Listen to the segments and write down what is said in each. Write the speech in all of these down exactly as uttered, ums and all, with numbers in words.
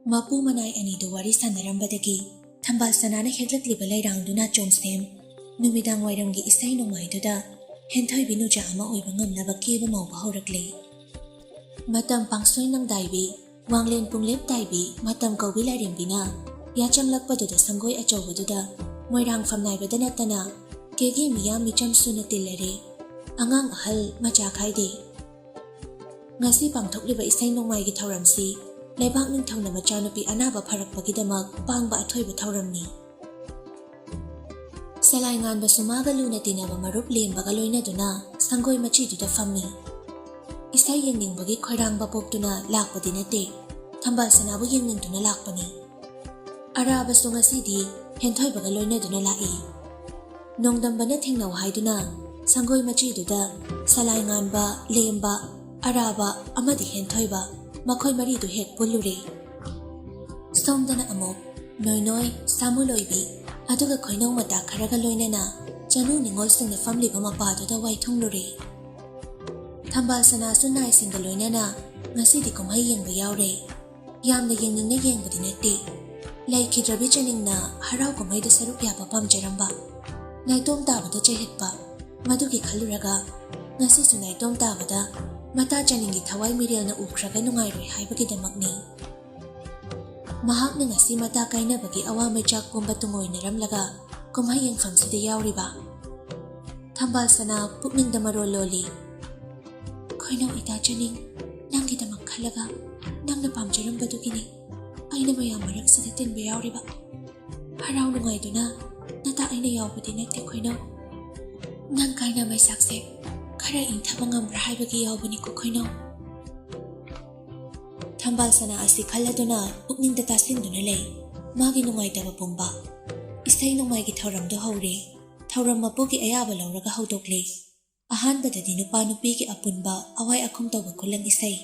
ꯃꯄꯨ ꯃꯅꯥꯏ ꯑꯅꯤꯗꯨ ꯋꯥꯔꯤ ꯁꯥꯟꯅꯔꯝꯕꯗꯒꯤ ꯊꯝꯕꯥꯜ ꯁꯅꯥꯅ ꯍꯦꯛꯂꯛꯂꯤꯕ ꯂꯩꯔꯥꯡꯗꯨꯅ ꯆꯣꯝꯁꯦꯝ ꯅꯨꯃꯤꯗꯥꯡ ꯋꯥꯏꯔꯝꯒꯤ ꯏꯁꯩ ꯅꯣꯡꯃꯥꯏꯗꯨꯗ ꯍꯦꯟꯊꯣꯏꯕꯤ ꯅꯨꯖꯥ ꯑꯃ ꯑꯣꯏꯕ ꯉꯝꯅꯕ ꯀꯦꯕ ꯃꯧꯕ ꯍꯧꯔꯛꯂꯦ꯫ ꯃꯇꯝ ꯄꯥꯡꯁꯣꯏ ꯅꯪꯗꯥꯏꯕꯤ, ꯋꯥꯡꯂꯦꯟ ꯄꯨꯡꯂꯦꯞ ꯇꯥꯏꯕꯤ, ꯃꯇꯝ ꯀꯧꯕꯤ ꯂꯥꯏꯔꯦꯝꯕꯤꯅ ꯌꯥꯆꯪꯂꯛꯄꯗꯨꯗ ꯁꯪꯒꯣꯏ ꯑꯆꯧꯕꯗꯨꯗ ꯃꯣꯏꯔꯥꯡ ꯐꯝꯅꯥꯏꯕꯗ ꯅꯠꯇꯅ ꯀꯦꯒꯦ ꯃꯤꯌꯥꯝ ꯃꯤꯆꯝ ꯁꯨꯅ ꯇꯤꯜꯂꯔꯦ꯫ ꯑꯉꯥꯡ ꯑꯍꯜ ꯃꯆꯥ ꯈꯥꯏꯗꯦ꯫ ꯉꯁꯤ ꯄꯥꯡꯊꯣꯛꯂꯤꯕ ꯏꯁꯩ ꯅꯣꯡꯃꯥꯏꯒꯤ ꯊꯧꯔꯝꯁꯤ ꯂꯩꯕꯥꯛ ꯅꯤꯡꯊꯧꯅ ꯃꯆꯥꯅꯨꯄꯤ ꯑꯅꯥꯕ ꯐꯔꯛꯄꯒꯤꯗꯃꯛ ꯄꯥꯡꯕ ꯑꯊꯣꯏꯕ ꯊꯧꯔꯝꯅꯤ꯫ ꯁꯂꯥꯏ ꯉꯥꯟꯕꯁꯨ ꯃꯥꯒ ꯂꯨꯅ ꯇꯤꯟꯅꯕ ꯃꯔꯨꯞ ꯂꯦꯝꯕꯒ ꯂꯣꯏꯅꯗꯨꯅ ꯁꯪꯒꯣꯏ ꯃꯆꯤꯗꯨꯗ ꯐꯝꯃꯤ꯫ ꯏꯁꯩ ꯌꯦꯡꯅꯤꯡꯕꯒꯤ ꯈꯣꯏꯔꯥꯡꯕ ꯄꯣꯛꯇꯨꯅ ꯂꯥꯛꯄꯗꯤ ꯅꯠꯇꯦ, ꯊꯝꯕꯥꯜ ꯁꯅꯥꯕꯨ ꯌꯦꯡꯅꯤꯡꯗꯨꯅ ꯂꯥꯛꯄꯅꯤ꯫ ꯑꯔꯥꯕꯁꯨ ꯉꯁꯤꯗꯤ ꯍꯦꯟꯊꯣꯏꯕꯒ ꯂꯣꯏꯅꯗꯨꯅ ꯂꯥꯛꯏ꯫ ꯅꯣꯡꯗꯝꯕꯅ ꯊꯦꯡꯅꯧ ꯍꯥꯏꯗꯨꯅ ꯁꯪꯒꯣꯏ ꯃꯆꯤꯗꯨꯗ ꯁꯂꯥꯏ ꯉꯥꯟꯕ, ꯂꯦꯝꯕ, ꯑꯔꯥꯕ ꯑꯃꯗꯤ ꯍꯦꯟꯊꯣꯏꯕ, ꯃꯈꯣꯏ ꯃꯔꯤꯗꯨ ꯍꯦꯛ ꯄꯨꯜꯂꯨꯔꯦ꯫ ꯁꯣꯝꯗꯅ ꯑꯃꯨꯛ ꯅꯣꯏꯅꯣꯏ, ꯁꯥꯃꯨ ꯂꯣꯏꯕꯤ, ꯑꯗꯨꯒ ꯈꯣꯏꯅꯧ ꯃꯇꯥ ꯈꯔꯒ ꯂꯣꯏꯅꯅ ꯆꯅꯨ ꯅꯤꯉꯣꯜꯁꯤꯡꯅ ꯐꯝꯂꯤꯕ ꯃꯄꯥꯗꯨꯗ ꯋꯥꯏꯊꯨꯡꯂꯨꯔꯦ꯫ ꯊꯝꯕꯥꯜ ꯁꯅꯥꯁꯨ ꯅꯥꯏꯁꯤꯡꯒ ꯂꯣꯏꯅꯅ ꯉꯁꯤꯗꯤ ꯀꯨꯝꯍꯩ ꯌꯦꯡꯕ ꯌꯥꯎꯔꯦ꯫ ꯌꯥꯝꯅ ꯌꯦꯡꯅꯤꯡꯅ ꯌꯦꯡꯕꯗꯤ ꯅꯠꯇꯦ꯫ ꯂꯩꯈꯤꯗ꯭ꯔꯕꯤ ꯆꯅꯤꯡꯅ ꯍꯔꯥꯎ ꯀꯨꯝꯍꯩꯗ ꯁꯔꯨꯛ ꯌꯥꯕ ꯄꯥꯝꯖꯔꯝꯕ꯫ ꯅꯥꯏꯇꯣꯝ ꯇꯥꯕꯗ ꯆꯩꯍꯠꯄ꯫ ꯃꯗꯨꯒꯤ ꯈꯜꯂꯨꯔꯒ ꯉꯁꯤꯁꯨ ꯅꯥꯏꯇꯣꯝ ꯇꯥꯕꯗ ꯃꯇꯥ ꯆꯅꯤꯡꯒꯤ ꯊꯋꯥꯏ ꯃꯤꯔꯦꯜꯅ ꯎꯈ꯭ꯔꯒ ꯅꯨꯡꯉꯥꯏꯔꯣꯏ ꯍꯥꯏꯕꯒꯤꯗꯃꯛꯅꯤ꯫ ꯃꯍꯥꯛꯅ ꯉꯁꯤ ꯃꯇꯥ ꯀꯥꯏꯅꯕꯒꯤ ꯑꯋꯥ ꯃꯩꯆꯥꯛ ꯄꯨꯝꯕ ꯇꯨꯡꯑꯣꯏꯅꯔꯝꯂꯒ ꯀꯨꯝꯍꯩ ꯌꯦꯡꯐꯝꯁꯤꯗ ꯌꯥꯎꯔꯤꯕ꯫ ꯊꯝꯕꯥꯜ ꯁꯅꯥ ꯄꯨꯛꯅꯤꯡꯗ ꯃꯔꯣꯜ ꯂꯣꯜꯂꯤ꯫ ꯈꯣꯏꯅꯧ ꯏꯇꯥ ꯆꯅꯤꯡ, ꯅꯪꯒꯤꯗꯃꯛ ꯈꯜꯂꯒ ꯅꯪꯅ ꯄꯥꯝꯖꯔꯝꯕꯗꯨꯒꯤꯅꯤ ꯑꯩꯅ ꯃꯌꯥꯝ ꯃꯔꯛꯁꯤꯗ ꯇꯤꯟꯕ ꯌꯥꯎꯔꯤꯕ꯫ ꯍꯔꯥꯎ ꯅꯨꯡꯉꯥꯏꯗꯨꯅ ꯅꯇꯥ ꯑꯩꯅ ꯌꯥꯎꯕꯗꯤ ꯅꯠꯇꯦ ꯈꯣꯏꯅꯧ꯫ ꯅꯪ ꯀꯥꯏꯅ ꯃꯩꯁꯥꯛꯁꯦ ꯈꯔ ꯏꯪꯊꯕ ꯉꯝꯕ꯭ꯔꯥ ꯍꯥꯏꯕꯒꯤ ꯌꯥꯎꯕꯅꯤꯀꯣ ꯈꯣꯏꯅꯧ꯫ ꯊꯝꯕꯥꯜ ꯁꯅꯥ ꯑꯁꯤ ꯈꯜꯂꯗꯨꯅ ꯄꯨꯛꯅꯤꯡꯗ ꯇꯥꯁꯤꯟꯗꯨꯅ ꯂꯩ꯫ ꯃꯥꯒꯤ ꯅꯨꯡꯉꯥꯏꯇꯕ ꯄꯨꯝꯕ꯫ ꯏꯁꯩ ꯅꯣꯡꯃꯥꯏꯒꯤ ꯊꯧꯔꯝꯗꯨ ꯍꯧꯔꯦ꯫ ꯊꯧꯔꯝ ꯃꯄꯨꯒꯤ ꯑꯌꯥꯕ ꯂꯧꯔꯒ ꯍꯧꯗꯣꯛꯂꯦ꯫ ꯑꯍꯥꯟꯕꯗꯗꯤ ꯅꯨꯄꯥ ꯅꯨꯄꯤꯒꯤ ꯑꯄꯨꯟꯕ ꯑꯋꯥꯏ ꯑꯈꯨꯝ ꯇꯧꯕ ꯈꯨꯂꯪ ꯏꯁꯩ꯫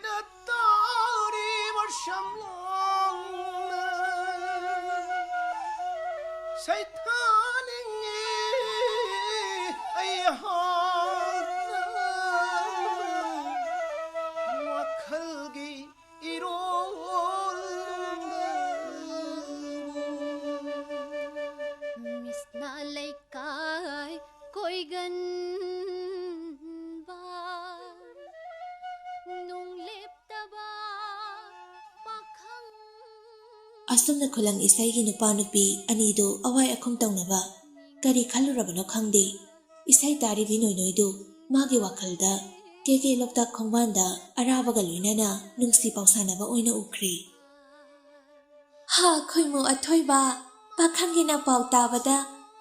ꯇꯥꯔꯤꯕ ꯁꯝꯂꯥꯡꯅ ꯁꯩꯊꯥꯅꯤꯡꯉꯤ ꯑꯩꯍꯥꯛꯅ ꯋꯥꯈꯜꯒꯤ ꯏꯔꯣꯜꯗꯕꯨ꯫ ꯃꯤꯁꯅ ꯂꯩꯀꯥꯏ ꯀꯣꯏꯒꯟꯕ ꯅꯨꯡꯂꯦꯞꯇꯕ ꯄꯥꯈꯪ꯫ ꯑꯁꯨꯝꯅ ꯈꯨꯂꯪ ꯏꯁꯩꯒꯤ ꯅꯨꯄꯥ ꯅꯨꯄꯤ ꯑꯅꯤꯗꯨ ꯑꯋꯥꯏ ꯑꯈꯨꯝ ꯇꯧꯅꯕ ꯀꯔꯤ ꯈꯜꯂꯨꯔꯕꯅꯣ ꯈꯪꯗꯦ꯫ ꯏꯁꯩ ꯇꯥꯔꯤꯕꯤ ꯅꯣꯏꯅꯣꯏꯗꯨ ꯃꯥꯒꯤ ꯋꯥꯈꯜꯗ ꯀꯦ ꯀꯦ ꯂꯣꯛꯇꯥꯛ ꯈꯣꯡꯕꯥꯟꯗ ꯑꯔꯥꯕꯒ ꯂꯣꯏꯅꯅ ꯅꯨꯡꯁꯤ ꯄꯥꯎꯁꯥꯟꯅꯕ ꯑꯣꯏꯅ ꯎꯈ꯭ꯔꯦ꯫ ꯍꯥ ꯈꯣꯏꯃꯨ ꯑꯊꯣꯏꯕ, ꯄꯥꯈꯪꯒꯤꯅ ꯄꯥꯎ ꯇꯥꯕꯗ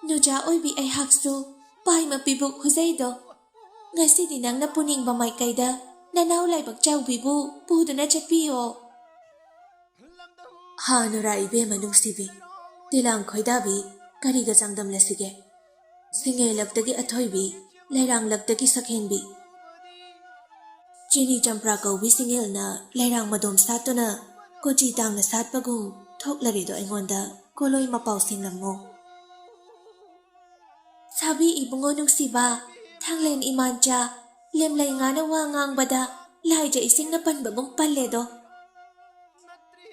ꯅꯨꯖꯥ ꯑꯣꯏꯕꯤ ꯑꯩꯍꯥꯛꯁꯨ ꯄꯥꯏꯃ ꯄꯤꯕꯨ ꯈꯨꯖꯩꯗꯣ꯫ ꯉꯁꯤꯗꯤ ꯅꯪꯅ ꯄꯨꯅꯤꯡꯕ ꯃꯥꯏꯀꯩꯗ ꯅꯅꯥꯎ ꯂꯥꯏꯕꯛ ꯆꯥꯎꯕꯤꯕꯨ ꯄꯨꯗꯨꯅ ꯆꯠꯄꯤꯌꯣ꯫ ꯍꯥ ꯅꯨꯔꯥ ꯏꯕꯦꯝꯃ ꯅꯨꯡꯁꯤꯕꯤ, ꯇꯤꯂꯥꯡ ꯈꯣꯏꯗꯥꯕꯤ, ꯀꯔꯤꯒ ꯆꯥꯡꯗꯝꯂꯁꯤꯒꯦ? ꯁꯤꯡꯉꯦꯜꯂꯛꯇꯒꯤ ꯑꯊꯣꯏꯕꯤ, ꯂꯩꯔꯥꯡꯂꯛꯇꯒꯤ ꯁꯛꯍꯦꯟꯕꯤ꯫ ꯆꯤꯅꯤ ꯆꯝꯄ꯭ꯔꯥ ꯀꯧꯕꯤ ꯁꯤꯡꯉꯦꯜꯅ ꯂꯩꯔꯥꯡ ꯃꯗꯣꯝ ꯁꯥꯠꯇꯨꯅ ꯀꯣꯆꯤ ꯇꯥꯡꯅ ꯁꯥꯠꯄꯒꯨꯝ ꯊꯣꯛꯂꯔꯤꯗꯣ ꯑꯩꯉꯣꯟꯗ ꯀꯣꯂꯣꯏ ꯃꯄꯥꯎ ꯁꯦꯡꯂꯝꯃꯣ꯫ ꯁꯥꯕꯤ ꯏꯕꯨꯡꯉꯣ ꯅꯨꯡꯁꯤꯕ, ꯊꯥꯡꯂꯦꯟ ꯏꯃꯥꯟꯆꯥ, ꯂꯦꯝꯂꯩ ꯉꯥꯅ ꯋꯥ ꯉꯥꯡꯕꯗ ꯂꯥꯏꯖ ꯏꯁꯤꯡꯅ ꯄꯟꯕꯒꯨꯝ ꯄꯜꯂꯦꯗꯣ꯫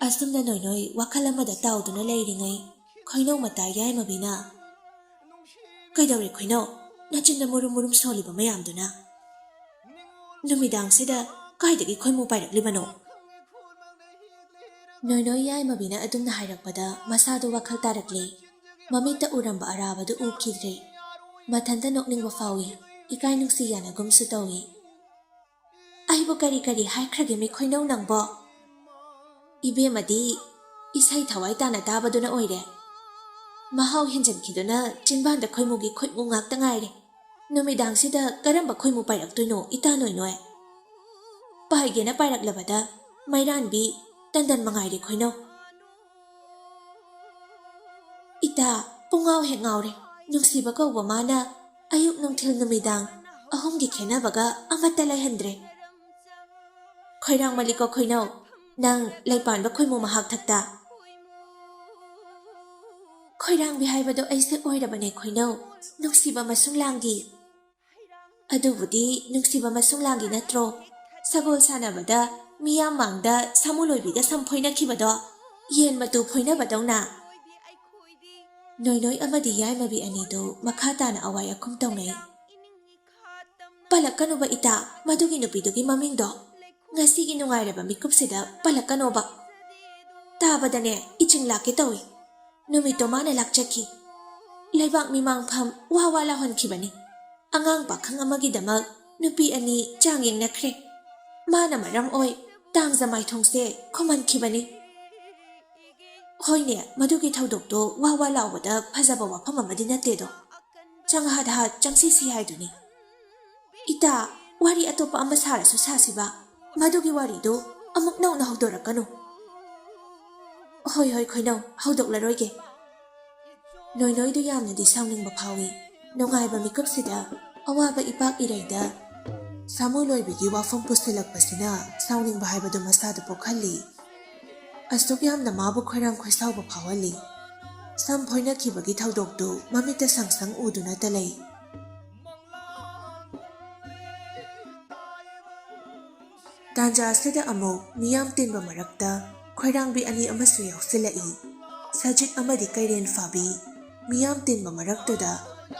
ꯑꯁꯨꯝꯅ ꯅꯣꯏ ꯅꯣꯏ ꯋꯥꯈꯜ ꯑꯃꯗ ꯇꯥꯎꯗꯨꯅ ꯂꯩꯔꯤꯉꯩ, ꯈꯣꯏꯅꯧ ꯃꯇꯥ ꯌꯥꯏꯃꯕꯤꯅ, "ꯀꯩꯗꯧꯔꯦ ꯈꯣꯏꯅꯧ? ꯅꯆꯤꯟꯗ ꯃꯨꯔꯨꯝ ꯃꯨꯔꯨꯝ ꯁꯣꯜꯂꯤꯕ ꯃꯌꯥꯝꯗꯨꯅ? ꯅꯨꯃꯤꯗꯥꯡꯁꯤꯗ ꯀꯥꯏꯗꯒꯤ ꯈꯣꯏꯃꯨ ꯄꯥꯏꯔꯛꯂꯤꯕꯅꯣ?" ꯅꯣꯏ ꯅꯣꯏ ꯌꯥꯏꯃꯕꯤꯅ ꯑꯗꯨꯝꯅ ꯍꯥꯏꯔꯛꯄꯗ ꯃꯁꯥꯗꯨ ꯋꯥꯈꯜ ꯇꯥꯔꯛꯂꯦ꯫ ꯃꯃꯤꯠꯇ ꯎꯔꯝꯕ ꯑꯔꯥꯕꯗꯨ ꯎꯈꯤꯗ꯭ꯔꯦ꯫ ꯃꯊꯟꯇ ꯅꯣꯛꯅꯤꯡꯕ ꯐꯥꯎꯏ, ꯏꯀꯥꯏ ꯅꯨꯡꯁꯤ ꯌꯥꯅꯒꯨꯝꯁꯨ ꯇꯧꯏ꯫ "ꯑꯩꯕꯨ ꯀꯔꯤ ꯀꯔꯤ ꯍꯥꯏꯈ꯭ꯔꯒꯦ ꯃꯤ ꯈꯣꯏꯅꯧ ꯅꯪꯕꯣ? ꯏꯕꯦꯝꯃꯗꯤ ꯏꯁꯩ ꯊꯋꯥꯏ ꯇꯥꯅ ꯇꯥꯕꯗꯨꯅ ꯑꯣꯏꯔꯦ꯫ ꯃꯍꯥꯎ ꯍꯦꯟꯖꯟꯈꯤꯗꯨꯅ ꯆꯤꯟꯕꯥꯟꯗ ꯈꯣꯏꯃꯨꯒꯤ ꯈꯣꯏꯃꯨ ꯉꯥꯛꯇ ꯉꯥꯏꯔꯦ꯫ ꯅꯨꯃꯤꯗꯥꯡꯁꯤꯗ ꯀꯔꯝꯕ ꯈꯣꯏꯃꯨ ꯄꯥꯏꯔꯛꯇꯣꯏꯅꯣ ꯏꯇꯥ ꯅꯣꯏ ꯅꯣꯏ? ꯄꯥꯏꯒꯦꯅ ꯄꯥꯏꯔꯛꯂꯕꯗ ꯃꯩꯔꯥꯟꯕꯤ ꯇꯟꯗꯟ ꯃꯉꯥꯏꯔꯦ ꯈꯣꯏꯅꯧ꯫ ꯏꯇꯥ, ꯄꯨꯡꯉꯥꯎ ꯍꯦꯛ ꯉꯥꯎꯔꯦ꯫ ꯅꯨꯡꯁꯤꯕ ꯀꯧꯕ ꯃꯥꯅ ꯑꯌꯨꯛ ꯅꯨꯡꯊꯤꯜ ꯅꯨꯃꯤꯗꯥꯡ ꯑꯍꯨꯝꯒꯤ ꯈꯦꯠꯅꯕꯒ ꯑꯃꯠꯇ ꯂꯩꯍꯟꯗ꯭ꯔꯦ꯫ ꯈꯣꯏꯔꯥꯡꯃꯜꯂꯤꯀꯣ ꯈꯣꯏꯅꯧ, ꯅꯪ ꯂꯩꯄꯥꯟꯕ ꯈꯣꯏꯃꯨ ꯃꯍꯥꯛꯊꯛꯇ꯫ ꯈꯣꯏꯔꯥꯡꯕꯤ ꯍꯥꯏꯕꯗꯣ ꯑꯩꯁꯦ ꯑꯣꯏꯔꯕꯅꯦ ꯈꯣꯏꯅꯧ, ꯅꯨꯡꯁꯤꯕ ꯃꯁꯨꯡ ꯂꯥꯡꯒꯤ꯫ ꯑꯗꯨꯕꯨꯗꯤ ꯅꯨꯡꯁꯤꯕ ꯃꯁꯨꯡ ꯂꯥꯡꯒꯤ ꯅꯠꯇ꯭ꯔꯣ? ꯁꯒꯣꯜ ꯁꯥꯟꯅꯕꯗ ꯃꯤꯌꯥꯝ ꯃꯥꯡꯗ ꯁꯥꯃꯨ ꯂꯣꯏꯕꯤꯒ ꯁꯝ ꯐꯣꯏꯅꯈꯤꯕꯗꯣ, ꯌꯦꯟ ꯃꯇꯨ ꯐꯣꯏꯅꯕꯗꯧꯅ꯫ ꯅꯣꯏꯅꯣꯏ ꯑꯃꯗꯤ ꯌꯥꯏꯃꯕꯤ ꯑꯅꯤꯗꯨ ꯃꯈꯥ ꯇꯥꯅ ꯑꯋꯥꯏ ꯑꯈꯨꯝ ꯇꯧꯅꯩ꯫ "ꯄꯜꯂꯛꯀꯅꯨꯕ ꯏꯇꯥ, ꯃꯗꯨꯒꯤ ꯅꯨꯄꯤꯗꯨꯒꯤ ꯃꯃꯤꯡꯗꯣ꯫ ꯉꯁꯤꯒꯤ ꯅꯨꯡꯉꯥꯏꯔꯕ ꯃꯤꯀꯨꯞꯁꯤꯗ ꯄꯜꯂꯛꯀꯅꯣꯕ꯫ ꯇꯥꯕꯗꯅꯦ ꯏꯆꯤꯡ ꯂꯥꯛꯀꯦ ꯇꯧꯏ꯫ ꯅꯨꯃꯤꯠꯇꯣ ꯃꯥꯅ ꯂꯥꯛꯆꯈꯤ꯫ ꯂꯩꯕꯥꯛ ꯃꯤꯃꯥꯡꯐꯝ ꯋꯥ ꯋꯥ ꯂꯥꯎꯍꯟꯈꯤꯕꯅꯤ꯫ ꯑꯉꯥꯡ ꯄꯥꯈꯪ ꯑꯃꯒꯤꯗꯃꯛ ꯅꯨꯄꯤ ꯑꯅꯤ ꯆꯥꯡ ꯌꯦꯡꯅꯈ꯭ꯔꯦ꯫ ꯃꯥꯅ ꯃꯔꯝ ꯑꯣꯏ ꯇꯥꯡꯖ ꯃꯥꯏꯊꯣꯡꯁꯦ ꯈꯨꯝꯍꯟꯈꯤꯕꯅꯤ꯫" ꯍꯣꯏꯅꯦ, ꯃꯗꯨꯒꯤ ꯊꯧꯗꯣꯛꯇꯣ ꯋꯥ ꯋꯥ ꯂꯥꯎꯕꯗ ꯐꯖꯕ ꯋꯥꯐꯝ ꯑꯃꯗꯤ ꯅꯠꯇꯦꯗꯣ꯫ ꯆꯪꯍꯥꯠ ꯍꯥꯠ ꯆꯪꯁꯤ ꯁꯤ ꯍꯥꯏꯗꯨꯅꯤ꯫ ꯏꯇꯥ, ꯋꯥꯔꯤ ꯑꯇꯣꯞꯄ ꯑꯃ ꯁꯥꯔꯁꯨ ꯁꯥꯁꯤꯕ, ꯃꯗꯨꯒꯤ ꯋꯥꯔꯤꯗꯨ ꯑꯃꯨꯛ ꯅꯧꯅ ꯍꯧꯗꯣꯔꯛꯀꯅꯨ꯫ ꯍꯣꯏ ꯍꯣꯏ ꯈꯣꯏꯅꯧ, ꯍꯧꯗꯣꯛꯂꯔꯣꯏꯒꯦ꯫ ꯅꯣꯏꯅꯣꯏꯗꯨ ꯌꯥꯝꯅꯗꯤ ꯁꯥꯎꯅꯤꯡꯕ ꯐꯥꯎꯏ꯫ ꯅꯨꯡꯉꯥꯏꯕ ꯃꯤꯀꯨꯞꯁꯤꯗ ꯑꯋꯥꯕ ꯏꯄꯥꯛ ꯏꯔꯩꯗ ꯁꯥꯃꯨ ꯂꯣꯏꯕꯤꯒꯤ ꯋꯥꯐꯝ ꯄꯨꯁꯤꯜꯂꯛꯄꯁꯤꯅ ꯁꯥꯎꯅꯤꯡꯕ ꯍꯥꯏꯕꯗꯨ ꯃꯁꯥꯗ ꯄꯣꯛꯍꯜꯂꯤ꯫ ꯑꯁꯨꯛ ꯌꯥꯝꯅ ꯃꯥꯕꯨ ꯈꯣꯏꯔꯥꯡ ꯈꯣꯏꯁꯥꯎꯕ ꯐꯥꯎꯍꯜꯂꯤ꯫ ꯁꯝ ꯐꯣꯏꯅꯈꯤꯕꯒꯤ ꯊꯧꯗꯣꯛꯇꯨ ꯃꯃꯤꯠꯇ ꯁꯪ ꯁꯪ ꯎꯗꯨꯅꯇ ꯂꯩ꯫ ꯇꯥꯟꯖꯥ ꯑꯁꯤꯗ ꯑꯃꯨꯛ ꯃꯤꯌꯥꯝ ꯇꯤꯟꯕ ꯃꯔꯛꯇ ꯈꯣꯏꯔꯥꯡꯕꯤ ꯑꯅꯤ ꯑꯃꯁꯨ ꯌꯥꯎꯁꯤꯜꯂꯛꯏ꯫ ꯁꯖꯤꯛ ꯑꯃꯗꯤ ꯀꯩꯔꯦꯟ ꯐꯥꯕꯤ ꯃꯤꯌꯥꯝ ꯇꯤꯟꯕ ꯃꯔꯛꯇꯨꯗ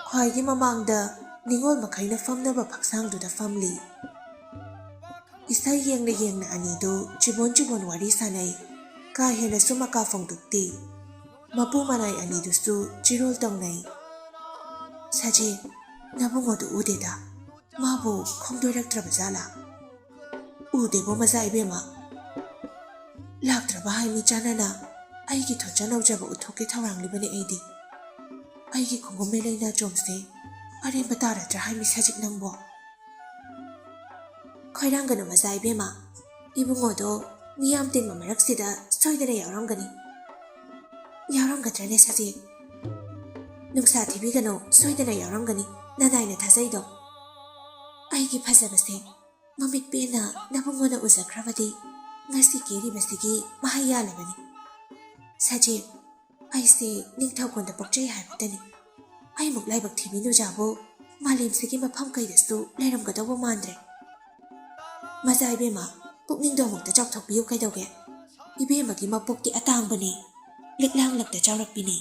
ꯈ꯭ꯋꯥꯏꯒꯤ ꯃꯃꯥꯡꯗ ꯅꯤꯉꯣꯜ ꯃꯈꯩꯅ ꯐꯝꯅꯕ ꯐꯛꯁꯥꯡꯗꯨꯗ ꯐꯝꯂꯤ꯫ ꯏꯁꯩ ꯌꯦꯡꯅ ꯌꯦꯡꯅ ꯑꯅꯤꯗꯨ ꯆꯤꯕꯣꯟ ꯆꯤꯕꯣꯟ ꯋꯥꯔꯤ ꯁꯥꯅꯩ꯫ ꯀꯥ ꯍꯦꯟꯅꯁꯨ ꯃꯀꯥ ꯐꯣꯡꯗꯣꯛꯇꯦ꯫ ꯃꯄꯨ ꯃꯅꯥꯏ ꯑꯅꯤꯗꯨꯁꯨ ꯆꯤꯔꯣꯜ ꯇꯧꯅꯩ꯫ "ꯁꯖꯤꯛ, ꯅꯕꯨꯡꯉꯣꯗꯨ ꯎꯗꯦꯗ꯫ ꯃꯥꯕꯨ ꯈꯣꯡꯗꯣꯏꯔꯛꯇ꯭ꯔꯕ ꯖꯥꯠꯂꯥ?" "ꯎꯗꯦꯕꯣ ꯃꯖꯥ ꯏꯕꯦꯝꯃ꯫ ꯂꯥꯛꯇ꯭ꯔꯕ ꯍꯥꯏ ꯃꯤ ꯆꯥꯟꯅꯅ ꯑꯩꯒꯤ ꯊꯣꯠꯆ ꯅꯧꯖꯕ ꯎꯠꯊꯣꯛꯀꯦ ꯊꯧꯔꯥꯡꯂꯤꯕꯅꯤ ꯑꯩꯗꯤ꯫ ꯑꯩꯒꯤ ꯈꯣꯡꯒꯨꯝ ꯃꯦꯂꯩ ꯅꯥꯆꯣꯝꯁꯦ ꯑꯔꯦꯝꯕ ꯇꯥꯔꯗ꯭ꯔꯥ ꯍꯥꯏ ꯃꯤ ꯁꯖꯤꯛ ꯅꯪꯕꯣ?" "ꯈꯣꯏꯔꯥꯡꯒꯅꯨ ꯃꯖꯥ ꯏꯕꯦꯝꯃ, ꯏꯕꯨꯡꯉꯣꯗꯣ ꯃꯤꯌꯥꯝ ꯇꯤꯟꯕ ꯃꯔꯛꯁꯤꯗ ꯁꯣꯏꯗꯅ ꯌꯥꯎꯔꯝꯒꯅꯤ꯫" "ꯌꯥꯎꯔꯝꯒꯗ꯭ꯔꯅꯦ ꯁꯖꯤꯛ?" "ꯅꯨꯡꯁꯥ ꯊꯤꯕꯤꯒꯅꯨ, ꯁꯣꯏꯗꯅ ꯌꯥꯎꯔꯝꯒꯅꯤ, ꯅꯅꯥꯏꯅ ꯊꯥꯖꯩꯗꯣ꯫" "ꯑꯩꯒꯤ ꯐꯖꯕꯁꯦ, ꯃꯃꯤꯠ ꯄꯦꯟꯅ ꯅꯕꯨꯡꯉꯣꯅ ꯎꯖꯈ꯭ꯔꯕꯗꯤ ꯉꯁꯤ ꯀꯦꯔꯤꯕꯁꯤꯒꯤ ꯃꯍꯩ ꯌꯥꯜꯂꯕꯅꯤ꯫ ꯁꯖꯤꯛ, ꯑꯩꯁꯦ ꯅꯤꯡꯊꯧꯀꯣꯟꯗ ꯄꯣꯛꯆꯩ ꯍꯥꯏꯕꯇꯅꯤ꯫ ꯑꯩꯃꯨꯛ ꯂꯥꯏꯕꯛ ꯊꯤꯕꯤ ꯅꯨꯖꯥꯕꯨ ꯃꯥꯂꯦꯝꯁꯤꯒꯤ ꯃꯐꯝ ꯀꯩꯗꯁꯨ ꯂꯩꯔꯝꯒꯗꯧꯕ ꯃꯥꯟꯗ꯭ꯔꯦ꯫ ꯃꯆꯥ ꯏꯕꯦꯝꯃ, ꯄꯨꯛꯅꯤꯡꯗꯣ ꯑꯃꯨꯛꯇ ꯆꯥꯎꯊꯣꯛꯄꯤꯌꯨ ꯀꯩꯗꯧꯒꯦ? ꯏꯕꯦꯝꯃꯒꯤ ꯃꯄꯣꯛꯇꯤ ꯑꯇꯥꯡꯕꯅꯤ, ꯂꯤꯛꯂꯥꯡꯂꯛꯇ ꯆꯥꯎꯔꯛꯄꯤꯅꯤ꯫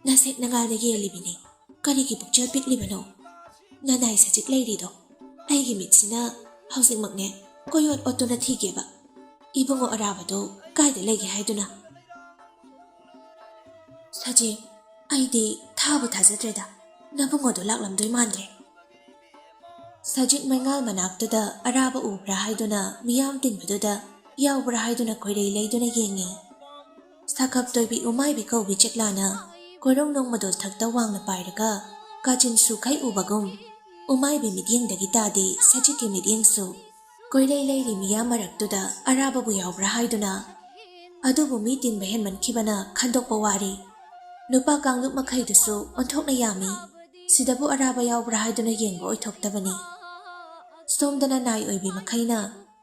ꯅꯁꯦꯛ ꯅꯉꯥꯜꯅ ꯌꯦꯜꯂꯤꯕꯤꯅꯤ꯫ ꯀꯔꯤꯒꯤ ꯄꯨꯛꯆꯦꯜ ꯄꯤꯛꯂꯤꯕꯅꯣ? ꯅꯅꯥꯏ ꯁꯖꯤꯛ ꯂꯩꯔꯤꯗꯣ ꯑꯩꯒꯤ ꯃꯤꯠꯁꯤꯅ ꯍꯧꯖꯤꯛꯃꯛꯅꯦ ꯀꯣꯏꯑꯣꯠ ꯑꯣꯠꯇꯨꯅ ꯊꯤꯒꯦꯕ꯫ ꯏꯕꯨꯡꯉꯣ ꯑꯔꯥꯕꯗꯣ ꯀꯥꯏꯗ ꯂꯩꯒꯦ ꯍꯥꯏꯗꯨꯅ? ꯁꯖꯤꯛ, ꯑꯩꯗꯤ ꯊꯥꯕꯨ ꯊꯥꯖꯗ꯭ꯔꯦꯗ, ꯅꯕꯨꯡꯉꯣꯗꯣ ꯂꯥꯛꯂꯝꯗꯣꯏ ꯃꯥꯟꯗ꯭ꯔꯦ꯫ ꯁꯖꯤꯛ ꯃꯩꯉꯥꯜ ꯃꯅꯥꯛꯇꯨꯗ ꯑꯔꯥꯕ ꯎꯕ꯭ꯔꯥ ꯍꯥꯏꯗꯨꯅ ꯃꯤꯌꯥꯝ ꯇꯤꯟꯕꯗꯨꯗ ꯌꯥꯎꯕ꯭ꯔꯥ ꯍꯥꯏꯗꯨꯅ ꯈꯣꯏꯔꯩ ꯂꯩꯗꯨꯅ ꯌꯦꯡꯉꯤ꯫ ꯁꯥꯈꯞ ꯇꯣꯏꯕꯤ ꯎꯃꯥꯏꯕꯤ ꯀꯧꯕꯤ ꯆꯦꯛꯂꯥꯅ ꯀꯣꯏꯔꯧ ꯅꯣꯡꯃꯗꯣꯜ ꯊꯛꯇ ꯋꯥꯡꯅ ꯄꯥꯏꯔꯒ ꯀꯥꯆꯤꯟ ꯁꯨꯈꯩ ꯎꯕꯒꯨꯝ ꯎꯃꯥꯏꯕꯤ ꯃꯤꯠꯌꯦꯡꯗꯒꯤ ꯇꯥꯗꯦ ꯁꯖꯤꯛꯀꯤ ꯃꯤꯠꯌꯦꯡꯁꯨ꯫ ꯀꯣꯏꯔꯩ ꯂꯩꯔꯤ ꯃꯤꯌꯥꯝ ꯃꯔꯛꯇꯨꯗ ꯑꯔꯥꯕꯕꯨ ꯌꯥꯎꯕ꯭ꯔꯥ ꯍꯥꯏꯗꯨꯅ꯫ ꯑꯗꯨꯕꯨ ꯃꯤ ꯇꯤꯟꯕ ꯍꯦꯟꯃꯟꯈꯤꯕꯅ ꯈꯟꯗꯣꯛꯄ ꯋꯥꯔꯤ꯫ ꯅꯨꯄꯥ ꯀꯥꯡꯂꯨꯞ ꯃꯈꯩꯗꯨꯁꯨ ꯑꯣꯟꯊꯣꯛꯅ ꯌꯥꯝꯃꯤ꯫ ꯁꯤꯗꯕꯨ ꯑꯔꯥꯕ ꯌꯥꯎꯕ꯭ꯔꯥ ꯍꯥꯏꯗꯨꯅ ꯌꯦꯡꯕ ꯑꯣꯏꯊꯣꯛꯇꯕꯅꯤ꯫ ꯁꯣꯝꯗꯅ ꯅꯥꯏ ꯑꯣꯏꯕꯤ ꯃꯈꯩꯅ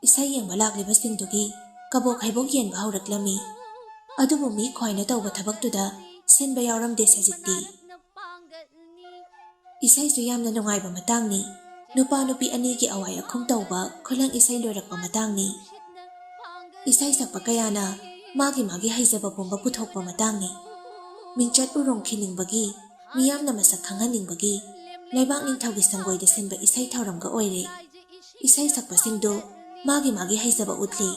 ꯏꯁꯩ ꯌꯦꯡꯕ ꯂꯥꯛꯂꯤꯕꯁꯤꯡꯗꯨꯒꯤ ꯀꯕꯣꯛ ꯍꯩꯕꯣꯛ ꯌꯦꯟꯕ ꯍꯧꯔꯛꯂꯝꯃꯤ꯫ ꯑꯗꯨꯕꯨ ꯃꯤ ꯈ꯭ꯋꯥꯏꯅ ꯇꯧꯕ ꯊꯕꯛꯇꯨꯗ ꯁꯤꯟꯕ ꯌꯥꯎꯔꯝꯗꯦ ꯁꯖꯤꯛꯇꯤ꯫ ꯏꯁꯩꯁꯨ ꯌꯥꯝꯅ ꯅꯨꯡꯉꯥꯏꯕ ꯃꯇꯥꯡꯅꯤ꯫ ꯅꯨꯄꯥ ꯅꯨꯄꯤ ꯑꯅꯤꯒꯤ ꯑꯋꯥꯏ ꯑꯈꯨꯝ ꯇꯧꯕ ꯈꯨꯂꯪ ꯏꯁꯩ ꯂꯣꯏꯔꯛꯄ ꯃꯇꯥꯡꯅꯤ꯫ ꯏꯁꯩ ꯁꯛꯄ ꯀꯌꯥꯅ ꯃꯥꯒꯤ ꯃꯥꯒꯤ ꯍꯩꯖꯕ ꯄꯨꯝꯕ ꯄꯨꯊꯣꯛꯄ ꯃꯇꯥꯡꯅꯤ꯫ ꯃꯤꯡꯆꯠ ꯎꯔꯣꯡ ꯈꯤꯅꯤꯡꯕꯒꯤ ꯃꯤꯌꯥꯝꯅ ꯃꯁꯛ ꯈꯪꯍꯟꯅꯤꯡꯕꯒꯤ ꯂꯩꯕꯥꯛ ꯅꯤꯡꯊꯧꯒꯤ ꯁꯪꯒꯣꯏꯗ ꯁꯤꯟꯕ ꯏꯁꯩ ꯊꯧꯔꯝꯒ ꯑꯣꯏꯔꯦ꯫ ꯏꯁꯩ ꯁꯛꯄꯁꯤꯡꯗꯨ ꯃꯥꯒꯤ ꯃꯥꯒꯤ ꯍꯩꯖꯕ ꯎꯠꯂꯤ꯫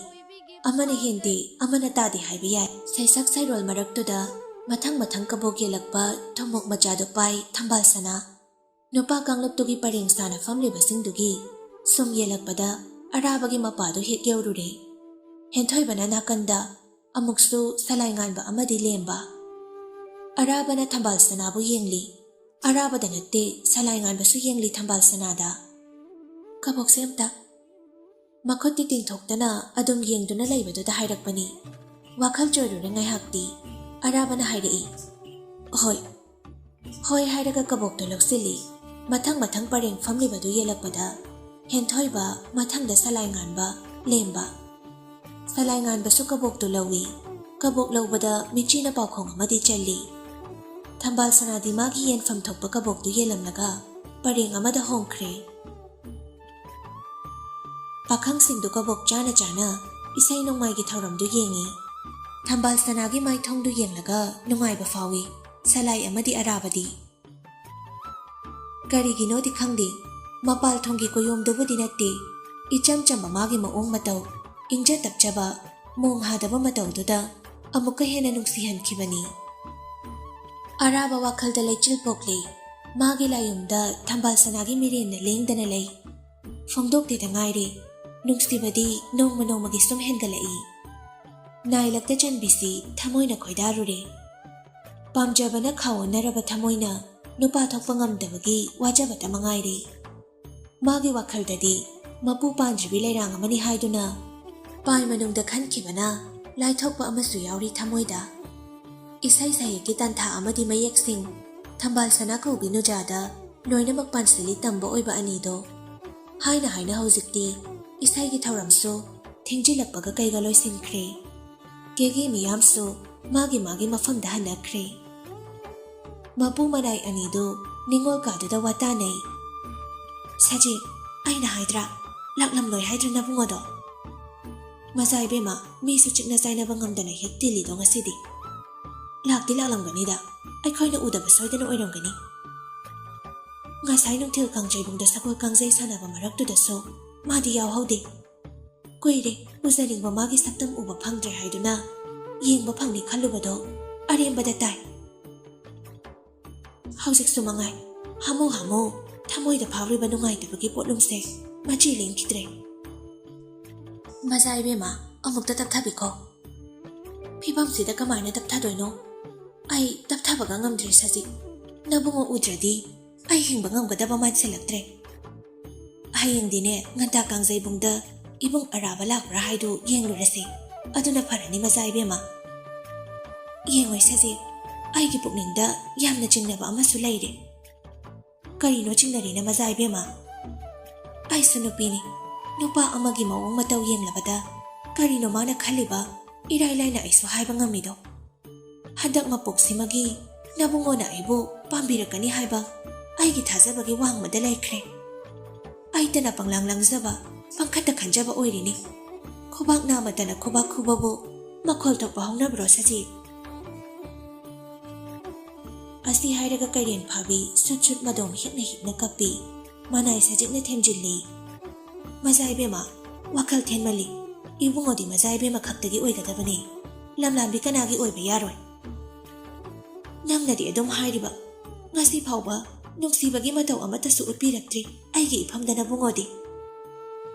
ꯑꯃꯅ ꯍꯦꯟꯗꯦ, ꯑꯃꯅ ꯇꯥꯗꯦ ꯍꯥꯏꯕ ꯌꯥꯏ꯫ ꯁꯩꯁꯛ ꯁꯩꯔꯣꯜ ꯃꯔꯛꯇꯨꯗ ꯃꯊꯪ ꯃꯊꯪ ꯀꯕꯣꯛ ꯌꯦꯜꯂꯛꯄ ꯊꯨꯝꯃꯣꯛ ꯃꯆꯥꯗꯨ ꯄꯥꯏ ꯊꯝꯕꯥꯜ ꯁꯅꯥ꯫ ꯅꯨꯄꯥ ꯀꯥꯡꯂꯨꯞꯇꯨꯒꯤ ꯄꯔꯦꯡ ꯁꯥꯅ ꯐꯝꯂꯤꯕꯁꯤꯡꯗꯨꯒꯤ ꯁꯨꯝ ꯌꯦꯜꯂꯛꯄꯗ ꯑꯔꯥꯕꯒꯤ ꯃꯄꯥꯗꯨ ꯍꯦꯛ ꯌꯧꯔꯨꯔꯦ꯫ ꯍꯦꯟꯊꯣꯏꯕꯅ ꯅꯥꯀꯟꯗ ꯑꯃꯨꯛꯁꯨ ꯁꯂꯥꯏ ꯉꯥꯟꯕ ꯑꯃꯗꯤ ꯂꯦꯝꯕ꯫ ꯑꯔꯥꯕꯅ ꯊꯝꯕꯥꯜ ꯁꯅꯥꯕꯨ ꯌꯦꯡꯂꯤ꯫ ꯑꯔꯥꯕꯗ ꯅꯠꯇꯦ, ꯁꯂꯥꯏ ꯉꯥꯟꯕꯁꯨ ꯌꯦꯡꯂꯤ ꯊꯝꯕꯥꯜ ꯁꯅꯥꯗ꯫ "ꯀꯕꯣꯛꯁꯦ ꯑꯝꯇ꯫" ꯃꯈꯨꯠꯇꯤ ꯇꯤꯡꯊꯣꯛꯇꯅ ꯑꯗꯨꯝ ꯌꯦꯡꯗꯨꯅ ꯂꯩꯕꯗꯨꯗ ꯍꯥꯏꯔꯛꯄꯅꯤ꯫ ꯋꯥꯈꯜ ꯆꯣꯏꯔꯨꯔꯦ ꯉꯥꯏꯍꯥꯛꯇꯤ꯫ ꯑꯔꯥꯕꯅ ꯍꯥꯏꯔꯛꯏ, "ꯍꯣꯏ꯫" "ꯍꯣꯏ" ꯍꯥꯏꯔꯒ ꯀꯕꯣꯛꯇꯣ ꯂꯧꯁꯤꯜꯂꯤ꯫ ꯃꯊꯪ ꯃꯊꯪ ꯄꯔꯦꯡ ꯐꯝꯂꯤꯕꯗꯨ ꯌꯦꯜꯂꯛꯄꯗ ꯍꯦꯟꯊꯣꯏꯕ, ꯃꯊꯪꯗ ꯁꯂꯥꯏ ꯉꯥꯟꯕ, ꯂꯦꯝꯕ꯫ ꯁꯂꯥꯏ ꯉꯥꯟꯕꯁꯨ ꯀꯕꯣꯛꯇꯨ ꯂꯧꯏ꯫ ꯀꯕꯣꯛ ꯂꯧꯕꯗ ꯃꯤꯛꯆꯤꯅ ꯄꯥꯎꯈꯣꯡ ꯑꯃꯗꯤ ꯆꯜꯂꯤ꯫ ꯊꯝꯕꯥꯜ ꯁꯅꯥꯗꯤ ꯃꯥꯒꯤ ꯌꯦꯟꯐꯝ ꯊꯣꯛꯄ ꯀꯕꯣꯛꯇꯨ ꯌꯦꯜꯂꯝꯂꯒ ꯄꯔꯦꯡ ꯑꯃꯗ ꯍꯣꯡꯈ꯭ꯔꯦ꯫ ꯄꯥꯈꯪꯁꯤꯡꯗꯨ ꯀꯕꯣꯛ ꯆꯥꯅ ꯆꯥꯅ ꯏꯁꯩ ꯅꯣꯡꯃꯥꯏꯒꯤ ꯊꯧꯔꯝꯗꯨ ꯌꯦꯡꯏ꯫ ꯊꯝꯕꯥꯜ ꯁꯅꯥꯒꯤ ꯃꯥꯏꯊꯣꯡꯗꯨ ꯌꯦꯡꯂꯒ ꯅꯨꯡꯉꯥꯏꯕ ꯐꯥꯎꯏ, ꯁꯂꯥꯏ ꯑꯃꯗꯤ ꯑꯔꯥꯕꯗꯤ꯫ ꯀꯔꯤꯒꯤꯅꯣꯗꯤ ꯈꯪꯗꯦ, ꯃꯄꯥꯜ ꯊꯣꯡꯒꯤ ꯀꯣꯌꯣꯝꯗꯨꯕꯨꯗꯤ ꯅꯠꯇꯦ, ꯏꯆꯝ ꯆꯝꯕ ꯃꯥꯒꯤ ꯃꯑꯣꯡ ꯃꯇꯧ, ꯏꯪꯖ ꯇꯞꯆꯕ, ꯃꯣꯡ ꯍꯥꯗꯕ ꯃꯇꯧꯗꯨꯗ ꯑꯃꯨꯛꯀ ꯍꯦꯟꯅ ꯅꯨꯡꯁꯤꯍꯟꯈꯤꯕꯅꯤ꯫ ꯑꯔꯥꯕ ꯋꯥꯈꯜꯗ ꯂꯩꯆꯤꯜ ꯄꯣꯛꯂꯦ꯫ ꯃꯥꯒꯤ ꯂꯥꯏꯌꯨꯝꯗ ꯊꯝꯕꯥꯜ ꯁꯅꯥꯒꯤ ꯃꯤꯔꯦꯟꯅ ꯂꯦꯡꯗꯅ ꯂꯩ꯫ ꯐꯣꯡꯗꯣꯛꯇꯦꯗ ꯉꯥꯏꯔꯦ, ꯅꯨꯡꯁꯤꯕꯗꯤ ꯅꯣꯡꯃ ꯅꯣꯡꯃꯒꯤ ꯁꯨꯝ ꯍꯦꯟꯒꯠꯂꯛꯏ꯫ ꯅꯥꯏꯂꯛꯇ ꯆꯟꯕꯤꯁꯤ ꯊꯃꯣꯏꯅ ꯈꯣꯏꯗꯥꯔꯨꯔꯦ꯫ ꯄꯥꯝꯖꯕꯅ ꯈꯥꯎ ꯑꯣꯟꯅꯔꯕ ꯊꯃꯣꯏꯅ ꯅꯨꯄꯥ ꯊꯣꯛꯄ ꯉꯝꯗꯕꯒꯤ ꯋꯥꯖꯕꯇ ꯃꯉꯥꯏꯔꯦ꯫ ꯃꯥꯒꯤ ꯋꯥꯈꯜꯗꯗꯤ ꯃꯄꯨ ꯄꯥꯟꯗ꯭ꯔꯤꯕꯤ ꯂꯩꯔꯥꯡ ꯑꯃꯅꯤ ꯍꯥꯏꯗꯨꯅ ꯄꯥꯏ ꯃꯅꯨꯡꯗ ꯈꯟꯈꯤꯕꯅ ꯂꯥꯏꯊꯣꯛꯄ ꯑꯃꯁꯨ ꯌꯥꯎꯔꯤ ꯊꯃꯣꯏꯗ꯫ ꯏꯁꯩ ꯁꯩꯍꯦꯛꯀꯤ ꯇꯥꯟꯊꯥ ꯑꯃꯗꯤ ꯃꯌꯦꯛꯁꯤꯡ ꯊꯝꯕꯥꯜ ꯁꯅꯥ ꯀꯧꯕꯤ ꯅꯨꯖꯥꯗ ꯂꯣꯏꯅꯃꯛ ꯄꯥꯟꯁꯤꯜꯂꯤ ꯇꯝꯕ ꯑꯣꯏꯕ ꯑꯅꯤꯗꯣ꯫ ꯍꯥꯏꯅ ꯍꯥꯏꯅ ꯍꯧꯖꯤꯛꯇꯤ ꯏꯁꯩꯒꯤ ꯊꯧꯔꯝꯁꯨ ꯊꯦꯡꯖꯤꯜꯂꯛꯄꯒ ꯀꯩꯒ ꯂꯣꯏꯁꯤꯟꯈ꯭ꯔꯦ꯫ ꯀꯦꯒꯦ ꯃꯤꯌꯥꯝꯁꯨ ꯃꯥꯒꯤ ꯃꯥꯒꯤ ꯃꯐꯝꯗ ꯍꯟꯅꯈ꯭ꯔꯦ꯫ ꯃꯄꯨ ꯃꯅꯥꯏ ꯑꯅꯤꯗꯨ ꯅꯤꯡꯉꯣꯜ ꯀꯥꯗꯨꯗ ꯋꯥꯇꯥꯅꯩ꯫ "ꯁꯖꯤ, ꯑꯩꯅ ꯍꯥꯏꯗ꯭ꯔꯥ, ꯂꯥꯛꯂꯝꯂꯣꯏ ꯍꯥꯏꯗ꯭ꯔꯥ ꯅꯕꯨꯡ ꯑꯗꯣ? ꯃꯆꯥ ꯏꯕꯦꯝꯃ, ꯃꯤꯁꯨ ꯆꯤꯛꯅ ꯆꯥꯏꯅꯕ ꯉꯝꯗꯅ ꯍꯦꯛ ꯇꯤꯜꯂꯤꯗꯣ ꯉꯁꯤꯗꯤ꯫ ꯂꯥꯛꯇꯤ ꯂꯥꯛꯂꯝꯒꯅꯤꯗ, ꯑꯩꯈꯣꯏꯅ ꯎꯗꯕ ꯁꯣꯏꯗꯅ ꯑꯣꯏꯔꯝꯒꯅꯤ꯫ ꯉꯁꯥꯏ ꯅꯨꯡꯊꯤꯜ ꯀꯥꯡꯖꯩꯕꯨꯡꯗ ꯁꯒꯣꯜ ꯀꯥꯡꯖꯩ ꯁꯥꯟꯅꯕ ꯃꯔꯛꯇꯨꯗꯁꯨ ꯃꯥꯗꯤ ꯌꯥꯎꯍꯧꯗꯦ꯫ ꯀꯨꯏꯔꯦ ꯎꯖꯅꯤꯡꯕ ꯃꯥꯒꯤ ꯁꯛꯇꯝ ꯎꯕ ꯐꯪꯗ꯭ꯔꯦ ꯍꯥꯏꯗꯨꯅ ꯌꯦꯡꯕ ꯐꯪꯅꯤ ꯈꯜꯂꯨꯕꯗꯣ ꯑꯔꯦꯝꯕꯗ ꯇꯥꯏ꯫ ꯍꯧꯖꯤꯛꯁꯨ ꯃꯉꯥꯏ, ꯍꯥꯃꯨ ꯍꯥꯃꯨ ꯊꯃꯣꯏꯗ ꯐꯥꯎꯔꯤꯕ ꯅꯨꯡꯉꯥꯏꯇꯕꯒꯤ ꯄꯣꯠꯂꯨꯝꯁꯦ ꯃꯆꯤ ꯂꯦꯡꯈꯤꯗ꯭ꯔꯦ꯫ ꯃꯆꯥ ꯏꯕꯦꯝꯃ, ꯑꯃꯨꯛꯇ ꯇꯞꯊꯕꯤꯈꯣ꯫ ꯐꯤꯕꯝꯁꯤꯗ ꯀꯃꯥꯏꯅ ꯇꯞꯊꯗꯣꯏꯅꯣ? ꯑꯩ ꯇꯞꯊꯕꯒ ꯉꯝꯗ꯭ꯔꯦ ꯁꯖꯤ꯫ ꯅꯕꯨꯡꯉꯣ ꯎꯗ꯭ꯔꯗꯤ ꯑꯩ ꯍꯤꯡꯕ ꯉꯝꯒꯗꯕ ꯃꯥꯟꯁꯤꯜꯂꯛꯇ꯭ꯔꯦ꯫ ꯍꯌꯦꯡꯗꯤꯅꯦ ꯉꯟꯇꯥ ꯀꯥꯡꯖꯩꯕꯨꯡꯗ ꯏꯕꯨꯡ ꯑꯔꯥꯕ ꯂꯥꯛꯄ꯭ꯔꯥ ꯍꯥꯏꯗꯨ ꯌꯦꯡꯂꯨꯔꯁꯦ꯫ ꯑꯗꯨꯅ ꯐꯔꯅꯤ ꯃꯆꯥ ꯏꯕꯦꯝꯃ꯫ ꯌꯦꯡꯉꯣꯏ ꯁꯖꯤ, ꯑꯩꯒꯤ ꯄꯨꯛꯅꯤꯡꯗ ꯌꯥꯝꯅ ꯆꯤꯡꯅꯕ ꯑꯃꯁꯨ ꯂꯩꯔꯦ꯫ ꯀꯔꯤꯅꯣ ꯆꯤꯡꯅꯔꯤꯅ ꯃꯆꯥ ꯏꯕꯦꯝꯃ? ꯑꯩꯁꯨ ꯅꯨꯄꯤꯅꯤ꯫ ꯅꯨꯄꯥ ꯑꯃꯒꯤ ꯃꯑꯣꯡ ꯃꯇꯧ ꯌꯦꯡꯂꯕꯗ ꯀꯔꯤꯅꯣ ꯃꯥꯅ ꯈꯜꯂꯤꯕ? ꯏꯔꯥꯏ ꯂꯥꯏꯅ ꯑꯩꯁꯨ ꯍꯥꯏꯕ ꯉꯝꯃꯤꯗꯣ꯫ ꯍꯟꯗꯛ ꯃꯄꯣꯛꯁꯤꯃꯒꯤ ꯅꯕꯨꯡꯉꯣꯅ ꯑꯩꯕꯨ ꯄꯥꯝꯕꯤꯔꯛꯀꯅꯤ ꯍꯥꯏꯕ ꯑꯩꯒꯤ ꯊꯥꯖꯕꯒꯤ ꯋꯥꯡꯃꯗ ꯂꯩꯈ꯭ꯔꯦ꯫ ꯑꯩꯇꯅ ꯄꯪꯂꯥꯡ ꯂꯥꯡꯖꯕ, ꯄꯪꯈꯠꯇ ꯈꯟꯖꯕ ꯑꯣꯏꯔꯤꯅꯤ꯫ ꯈꯨꯕꯥꯛ ꯅꯥꯃꯇꯅ ꯈꯨꯕꯥꯛ ꯈꯨꯕꯕꯨ ꯃꯈꯣꯜ ꯊꯣꯛꯄ ꯍꯧꯅꯕ꯭ꯔꯣ ꯁꯖꯤꯠ? ꯑꯁꯤ ꯍꯥꯏꯔꯒ ꯀꯩꯔꯦꯟ ꯐꯥꯕꯤ ꯁꯨꯠ ꯁꯨꯠ ꯃꯗꯣꯝ ꯍꯤꯛꯅ ꯍꯤꯛꯅ ꯀꯞꯄꯤ꯫ ꯃꯅꯥꯏ ꯁꯖꯤꯠꯅ ꯊꯦꯝꯖꯤꯜꯂꯤ꯫ "ꯃꯖꯥ ꯏꯕꯦꯝꯃ, ꯋꯥꯈꯜ ꯊꯦꯟꯃꯜꯂꯤ꯫ ꯏꯕꯨꯡꯉꯣꯗꯤ ꯃꯖꯥ ꯏꯕꯦꯝꯃ ꯈꯛꯇꯒꯤ ꯑꯣꯏꯒꯗꯕꯅꯤ꯫ ꯂꯝꯂꯥꯟꯕꯤ ꯀꯅꯥꯒꯤ ꯑꯣꯏꯕ ꯌꯥꯔꯣꯏ? ꯅꯪꯅꯗꯤ ꯑꯗꯨꯝ ꯍꯥꯏꯔꯤꯕ꯫ ꯉꯁꯤ ꯐꯥꯎꯕ ꯅꯨꯡꯁꯤꯕꯒꯤ ꯃꯇꯧ ꯑꯃꯠꯇꯁꯨ ꯎꯠꯄꯤꯔꯛꯇ꯭ꯔꯤ ꯑꯩꯒꯤ ꯏꯐꯝꯗ ꯅꯕꯨꯡꯉꯣꯗꯤ꯫"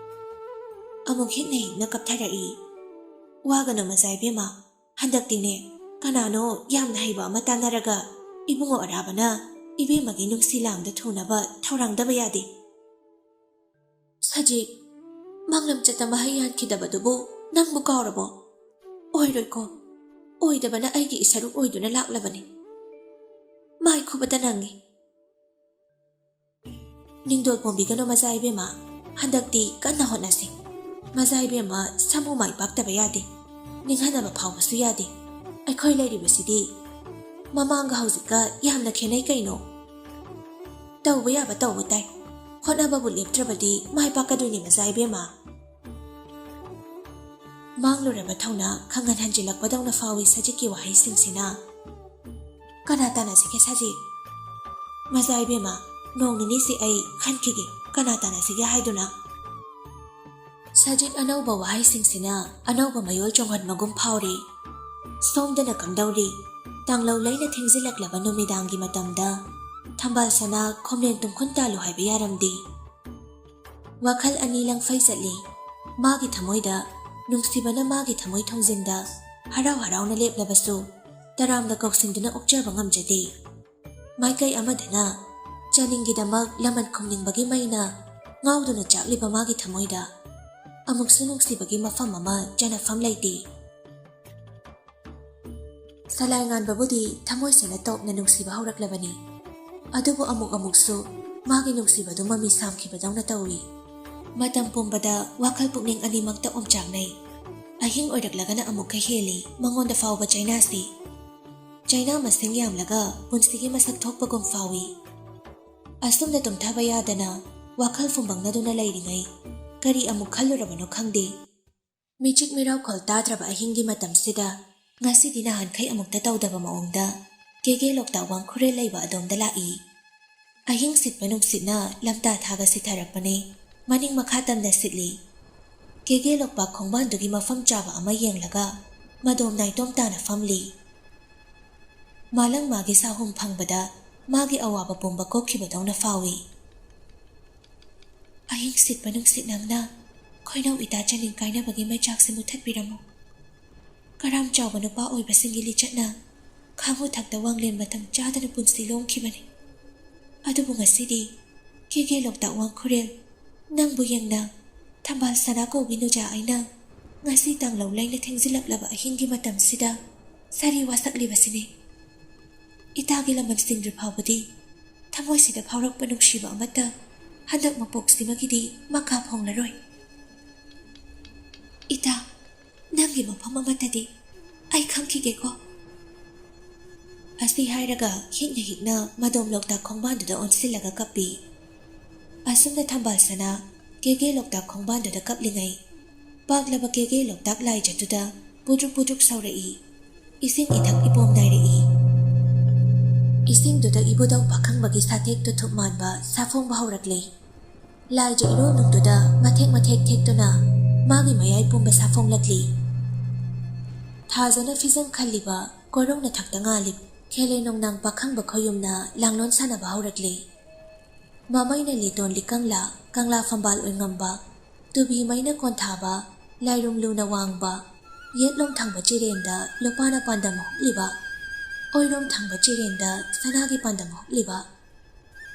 ꯑꯃꯨꯛ ꯍꯤꯛꯅ ꯍꯤꯛꯅ ꯀꯞꯊꯔꯛꯏ꯫ "ꯋꯥꯒꯅꯨ ꯃꯖꯥ ꯏꯕꯦꯝꯃ, ꯍꯟꯗꯛꯇꯤꯅꯦ, ꯀꯅꯥꯅꯣ ꯌꯥꯝꯅ ꯍꯩꯕ ꯑꯃ ꯇꯥꯟꯅꯔꯒ ꯏꯕꯨꯡꯉꯣ ꯑꯔꯥꯕꯅ ꯏꯕꯦꯝꯃꯒꯤ ꯅꯨꯡꯁꯤ ꯂꯥꯡꯗ ꯊꯨꯅꯕ ꯊꯧꯔꯥꯡꯗꯕ ꯌꯥꯗꯦ꯫" "ꯁꯖꯤꯠ, ꯃꯥꯡꯂꯝꯆꯠꯇ ꯃꯍꯩ ꯌꯥꯟꯈꯤꯗꯕꯗꯨꯕꯨ ꯅꯪꯕꯨ ꯀꯥꯎꯔꯕꯣ? ꯑꯣꯏꯔꯣꯏꯀꯣ꯫ ꯑꯣꯏꯗꯕꯅ ꯑꯩꯒꯤ ꯏꯁꯔꯨꯛ ꯑꯣꯏꯗꯨꯅ ꯂꯥꯛꯂꯕꯅꯤ꯫" ꯃꯥꯏ ꯈꯨꯕꯇ ꯅꯪꯉꯤ꯫ "ꯅꯤꯡꯗꯣꯜ ꯄꯣꯝꯕꯤꯒꯅꯨ ꯃꯖꯥ ꯏꯕꯦꯝꯃ, ꯍꯟꯗꯛꯇꯤ ꯀꯟꯅ ꯍꯣꯠꯅꯁꯤ꯫ ꯃꯖꯥ ꯏꯕꯦꯝꯃ ꯁꯥꯃꯨ ꯃꯥꯏ ꯄꯥꯛꯇꯕ ꯌꯥꯗꯦ꯫ ꯅꯤꯡꯍꯟꯅꯕ ꯐꯥꯎꯕꯁꯨ ꯌꯥꯗꯦ꯫ ꯑꯩꯈꯣꯏ ꯂꯩꯔꯤꯕꯁꯤꯗꯤ ꯃꯃꯥꯡꯒ ꯍꯧꯖꯤꯛꯀ ꯌꯥꯝꯅ ꯈꯦꯠꯅꯩ ꯀꯩꯅꯣ꯫ ꯇꯧꯕ ꯌꯥꯕ ꯇꯧꯕ ꯇꯥꯏ꯫ ꯍꯣꯠꯅꯕꯕꯨ ꯂꯦꯞꯇ꯭ꯔꯕꯗꯤ ꯃꯥꯏ ꯄꯥꯛꯀꯗꯣꯏꯅꯤ ꯃꯖꯥ ꯏꯕꯦꯝꯃ꯫" ꯃꯥꯡꯂꯨꯔꯕ ꯊꯧꯅꯥ ꯈꯪꯍꯟ ꯍꯟꯖꯤꯜꯂꯛꯄꯗꯧꯅ ꯐꯥꯎꯏ ꯁꯖꯤꯠꯀꯤ ꯋꯥꯍꯩꯁꯤꯡꯁꯤꯅ꯫ "ꯀꯅꯥ ꯇꯥꯟꯅꯁꯤꯒꯦ ꯁꯖꯤꯠ? ꯃꯖꯥ ꯏꯕꯦꯝꯃ, ꯅꯣꯡ ꯅꯤꯅꯤꯁꯤ ꯑꯩ ꯈꯟꯈꯤꯒꯦ, ꯀꯅꯥ ꯇꯥꯟꯅꯁꯤꯒꯦ ꯍꯥꯏꯗꯨꯅ꯫" ꯁꯖꯤꯠ ꯑꯅꯧꯕ ꯋꯥꯍꯩꯁꯤꯡꯁꯤꯅ ꯑꯅꯧꯕ ꯃꯌꯣꯜ ꯆꯣꯡꯍꯟꯕꯒꯨꯝ ꯐꯥꯎꯔꯤ꯫ ꯁꯣꯝꯗꯅ ꯀꯝꯗꯧꯔꯤ? ꯇꯥꯡꯂꯧ ꯂꯩꯅ ꯊꯦꯡꯖꯤꯜꯂꯛꯂꯕ ꯅꯨꯃꯤꯗꯥꯡꯒꯤ ꯃꯇꯝꯗ ꯊꯝꯕꯥꯜ ꯁꯅꯥ ꯈꯣꯝꯂꯦꯟ ꯇꯨꯝꯈꯨꯟ ꯇꯥꯜꯂꯨ ꯍꯥꯏꯕ ꯌꯥꯔꯝꯗꯦ꯫ ꯋꯥꯈꯜ ꯑꯅꯤ ꯂꯪꯐꯩ ꯆꯠꯂꯤ꯫ ꯃꯥꯒꯤ ꯊꯃꯣꯏꯗ ꯅꯨꯡꯁꯤꯕꯅ ꯃꯥꯒꯤ ꯊꯃꯣꯏ ꯊꯣꯡꯖꯤꯟꯗ ꯍꯔꯥꯎ ꯍꯔꯥꯎꯅ ꯂꯦꯞꯂꯕꯁꯨ ꯇꯔꯥꯝꯅ ꯀꯧꯁꯤꯟꯗꯨꯅ ꯑꯣꯛꯆꯕ ꯉꯝꯖꯗꯦ꯫ ꯃꯥꯏꯀꯩ ꯑꯃꯗꯅ ꯆꯥꯅꯤꯡꯒꯤꯗꯃꯛ ꯂꯃꯟ ꯈꯨꯝꯅꯤꯡꯕꯒꯤ ꯃꯩꯅ ꯉꯥꯎꯗꯨꯅ ꯆꯥꯛꯂꯤꯕ ꯃꯥꯒꯤ ꯊꯃꯣꯏꯗ ꯑꯃꯨꯛꯁꯨ ꯅꯨꯡꯁꯤꯕꯒꯤ ꯃꯐꯝ ꯑꯃ ꯆꯅꯐꯝ ꯂꯩꯇꯦ꯫ ꯁꯂꯥꯏ ꯉꯥꯟꯕꯕꯨꯗꯤ ꯊꯃꯣꯏꯁꯤꯅ ꯇꯣꯞꯅ ꯅꯨꯡꯁꯤꯕ ꯍꯧꯔꯛꯂꯕꯅꯤ꯫ ꯑꯗꯨꯕꯨ ꯑꯃꯨꯛ ꯑꯃꯨꯛꯁꯨ ꯃꯥꯒꯤ ꯅꯨꯡꯁꯤꯕꯗꯨ ꯃꯃꯤ ꯁꯥꯝꯈꯤꯕꯗꯧꯅ ꯇꯧꯏ꯫ ꯃꯇꯝ ꯄꯨꯝꯕꯗ ꯋꯥꯈꯜ ꯄꯨꯛꯅꯤꯡ ꯑꯅꯤꯃꯛꯇ ꯑꯣꯝꯆꯥꯛꯅꯩ꯫ ꯑꯍꯤꯡ ꯑꯣꯏꯔꯛꯂꯒꯅ ꯑꯃꯨꯛꯀ ꯍꯦꯜꯂꯤ ꯃꯉꯣꯟꯗ ꯐꯥꯎꯕ ꯆꯩꯅꯥꯁꯤ꯫ ꯆꯩꯅꯥ ꯃꯁꯤꯡ ꯌꯥꯝꯂꯒ ꯄꯨꯟꯁꯤꯒꯤ ꯃꯁꯛ ꯊꯣꯛꯄꯒꯨꯝ ꯐꯥꯎꯏ꯫ ꯑꯁꯨꯝꯅ ꯇꯨꯝꯊꯕ ꯌꯥꯗꯅ ꯋꯥꯈꯜ ꯐꯨꯝꯕꯪꯅꯗꯨꯅ ꯂꯩꯔꯤꯉꯩ ꯀꯔꯤ ꯑꯃꯨꯛ ꯈꯜꯂꯨꯔꯕꯅꯣ ꯈꯪꯗꯦ꯫ ꯃꯤꯆꯤꯛ ꯃꯤꯔꯥꯎꯈꯣꯜ ꯇꯥꯗ꯭ꯔꯕ ꯑꯍꯤꯡꯒꯤ ꯃꯇꯝꯁꯤꯗ ꯉꯁꯤꯗꯤ ꯅꯍꯥꯟꯈꯩ ꯑꯃꯨꯛꯇ ꯇꯧꯗꯕ ꯃꯑꯣꯡꯗ ꯀꯦꯒꯦ ꯂꯣꯛꯇꯥꯛ ꯋꯥꯡꯈꯨꯔꯦꯜ ꯂꯩꯕ ꯑꯗꯣꯝꯗ ꯂꯥꯛꯏ꯫ ꯑꯍꯤꯡ ꯁꯤꯠꯄ ꯅꯨꯡꯁꯤꯠꯅ ꯂꯝꯇꯥ ꯊꯥꯒ ꯁꯤꯊꯔꯛꯄꯅꯦ꯫ ꯃꯅꯤꯡ ꯃꯈꯥ ꯇꯝꯅ ꯁꯤꯠꯂꯤ꯫ ꯀꯦꯒꯦ ꯂꯣꯛꯄꯥꯛ ꯈꯣꯡꯕꯥꯟꯗꯨꯒꯤ ꯃꯐꯝ ꯆꯥꯕ ꯑꯃ ꯌꯦꯡꯂꯒ ꯃꯗꯣꯝ ꯅꯥꯏꯇꯣꯝ ꯇꯥꯅ ꯐꯝꯂꯤ꯫ ꯃꯥꯂꯪ ꯃꯥꯒꯤ ꯁꯥꯍꯨꯝ ꯐꯪꯕꯗ ꯃꯥꯒꯤ ꯑꯋꯥꯕ ꯄꯨꯝꯕ ꯀꯣꯛꯈꯤꯕꯗꯧꯅ ꯐꯥꯎꯏ꯫ ꯑꯍꯤꯡ ꯁꯤꯠꯄ ꯅꯨꯡꯁꯤꯠ ꯅꯪꯅ ꯈꯣꯏꯅꯧ ꯏꯇꯥ ꯆꯅꯤꯡ ꯀꯥꯏꯅꯕꯒꯤ ꯃꯩꯆꯥꯛꯁꯤ ꯃꯨꯊꯠꯄꯤꯔꯝꯃꯨ꯫ ꯀꯔꯥꯝ ꯆꯥꯎꯕ ꯅꯨꯄꯥ ꯑꯣꯏꯕꯁꯤꯡꯒꯤ ꯂꯤꯆꯠꯅ ꯈꯥꯉꯨ ꯊꯛꯇ ꯋꯥꯡꯂꯦꯟ ꯃꯇꯝ ꯆꯥꯗꯅ ꯄꯨꯟꯁꯤ ꯂꯣꯡꯈꯤꯕꯅꯤ꯫ ꯑꯗꯨꯕꯨ ꯉꯁꯤꯗꯤ ꯀꯦꯒꯦ ꯂꯣꯛꯇꯥꯛ ꯋꯥꯡꯈꯨꯔꯦꯜ ꯅꯪꯕꯨ ꯌꯦꯡꯅ ꯊꯝꯕꯥꯜ ꯁꯅꯥ ꯀꯧꯕꯤ ꯅꯨꯖꯥ ꯑꯩꯅ ꯉꯁꯤ ꯇꯥꯡꯂꯧ ꯂꯩꯅ ꯊꯦꯡꯖꯤꯜꯂꯛꯂꯕ ꯑꯍꯤꯡꯒꯤ ꯃꯇꯝꯁꯤꯗ ꯁꯥꯔꯤ ꯋꯥꯁꯛꯂꯤꯕꯁꯤꯅꯤ꯫ ꯏꯇꯥꯒꯤ ꯂꯃꯟ ꯁꯤꯡꯗ꯭ꯔꯤ ꯐꯥꯎꯕꯗꯤ ꯊꯃꯣꯏꯁꯤꯗ ꯐꯥꯎꯔꯛꯄ ꯅꯨꯡꯁꯤꯕ ꯑꯃꯠꯇ ꯍꯟꯗꯛ ꯃꯄꯣꯛꯁꯤꯃꯒꯤꯗꯤ ꯃꯀꯥ ꯐꯣꯡꯂꯔꯣꯏ꯫ ꯏꯇꯥ, ꯅꯪꯒꯤ ꯃꯐꯝ ꯑꯃꯠꯇꯗꯤ ꯑꯩ ꯈꯪꯈꯤꯒꯦꯀꯣ꯫ ꯑꯁꯤ ꯍꯥꯏꯔꯒ ꯍꯤꯛꯅ ꯍꯤꯛꯅ ꯃꯗꯣꯝ ꯂꯣꯛꯇꯥꯛ ꯈꯣꯡꯕꯥꯟꯗꯨꯗ ꯑꯣꯟꯁꯤꯜꯂꯒ ꯀꯞꯄꯤ꯫ ꯑꯁꯨꯝꯅ ꯊꯝꯕꯥꯜ ꯁꯅꯥ ꯀꯦꯒꯦ ꯂꯣꯛꯇꯥꯛ ꯈꯣꯡꯕꯥꯟꯗꯨꯗ ꯀꯞꯂꯤꯉꯩ, ꯄꯥꯛꯂꯕ ꯀꯦꯒꯦ ꯂꯣꯛꯇꯥꯛ ꯂꯥꯏꯖꯗꯨꯗ ꯄꯨꯗ꯭ꯔꯨꯛ ꯄꯨꯗ꯭ꯔꯨꯛ ꯁꯧꯔꯛꯏ꯫ ꯏꯁꯤꯡ ꯏꯊꯛ ꯏꯄꯣꯝ ꯅꯥꯏꯔꯛꯏ꯫ ꯏꯁꯤꯡꯗꯨꯗ ꯏꯕꯨꯙꯧ ꯄꯥꯈꯪꯕꯒꯤ ꯁꯥꯊꯦꯛ ꯇꯨꯊꯨꯞ ꯃꯥꯟꯕ ꯁꯥꯐꯣꯡꯕ ꯍꯧꯔꯛꯂꯦ꯫ ꯂꯥꯏꯖ ꯏꯔꯣꯜꯅꯨꯡꯗꯨꯗ ꯃꯊꯦꯛ ꯃꯊꯦꯛ ꯊꯦꯛꯇꯨꯅ ꯃꯥꯒꯤ ꯃꯌꯥꯏ ꯄꯨꯝꯕ ꯁꯥꯐꯣꯡꯂꯛꯂꯤ꯫ ꯊꯥꯖꯅ ꯐꯤꯖꯪ ꯈꯜꯂꯤꯕ ꯀꯣꯔꯧꯅ ꯊꯛꯇ ꯉꯥꯜꯂꯤꯕ ꯈꯦꯂꯦ ꯅꯣꯡꯅꯥꯡ ꯄꯥꯈꯪꯕ ꯈꯣꯌꯨꯝꯅ ꯂꯥꯡꯂꯣꯟ ꯁꯥꯟꯅꯕ ꯍꯧꯔꯛꯂꯤ꯫ ꯃꯃꯩꯅ ꯂꯤꯇꯣꯟ ꯂꯤꯀꯪꯂꯥ, ꯀꯪꯂꯥ ꯐꯝꯕꯥꯜ ꯑꯣꯏꯉꯝꯕ, ꯇꯨꯕꯤ ꯃꯩꯅ ꯀꯣꯟꯊꯥꯕ, ꯂꯥꯏꯔꯨꯝ ꯂꯨꯅ ꯋꯥꯡꯕ, ꯌꯦꯠꯂꯣꯝ ꯊꯪꯕ ꯆꯤꯔꯦꯟꯗ ꯂꯨꯄꯥꯅ ꯄꯥꯟꯗꯝ ꯍꯨꯛꯂꯤꯕ, ꯑꯣꯏꯔꯣꯝ ꯊꯪꯕ ꯆꯤꯔꯦꯟꯗ ꯁꯅꯥꯒꯤ ꯄꯥꯟꯗꯝ ꯍꯨꯛꯂꯤꯕ,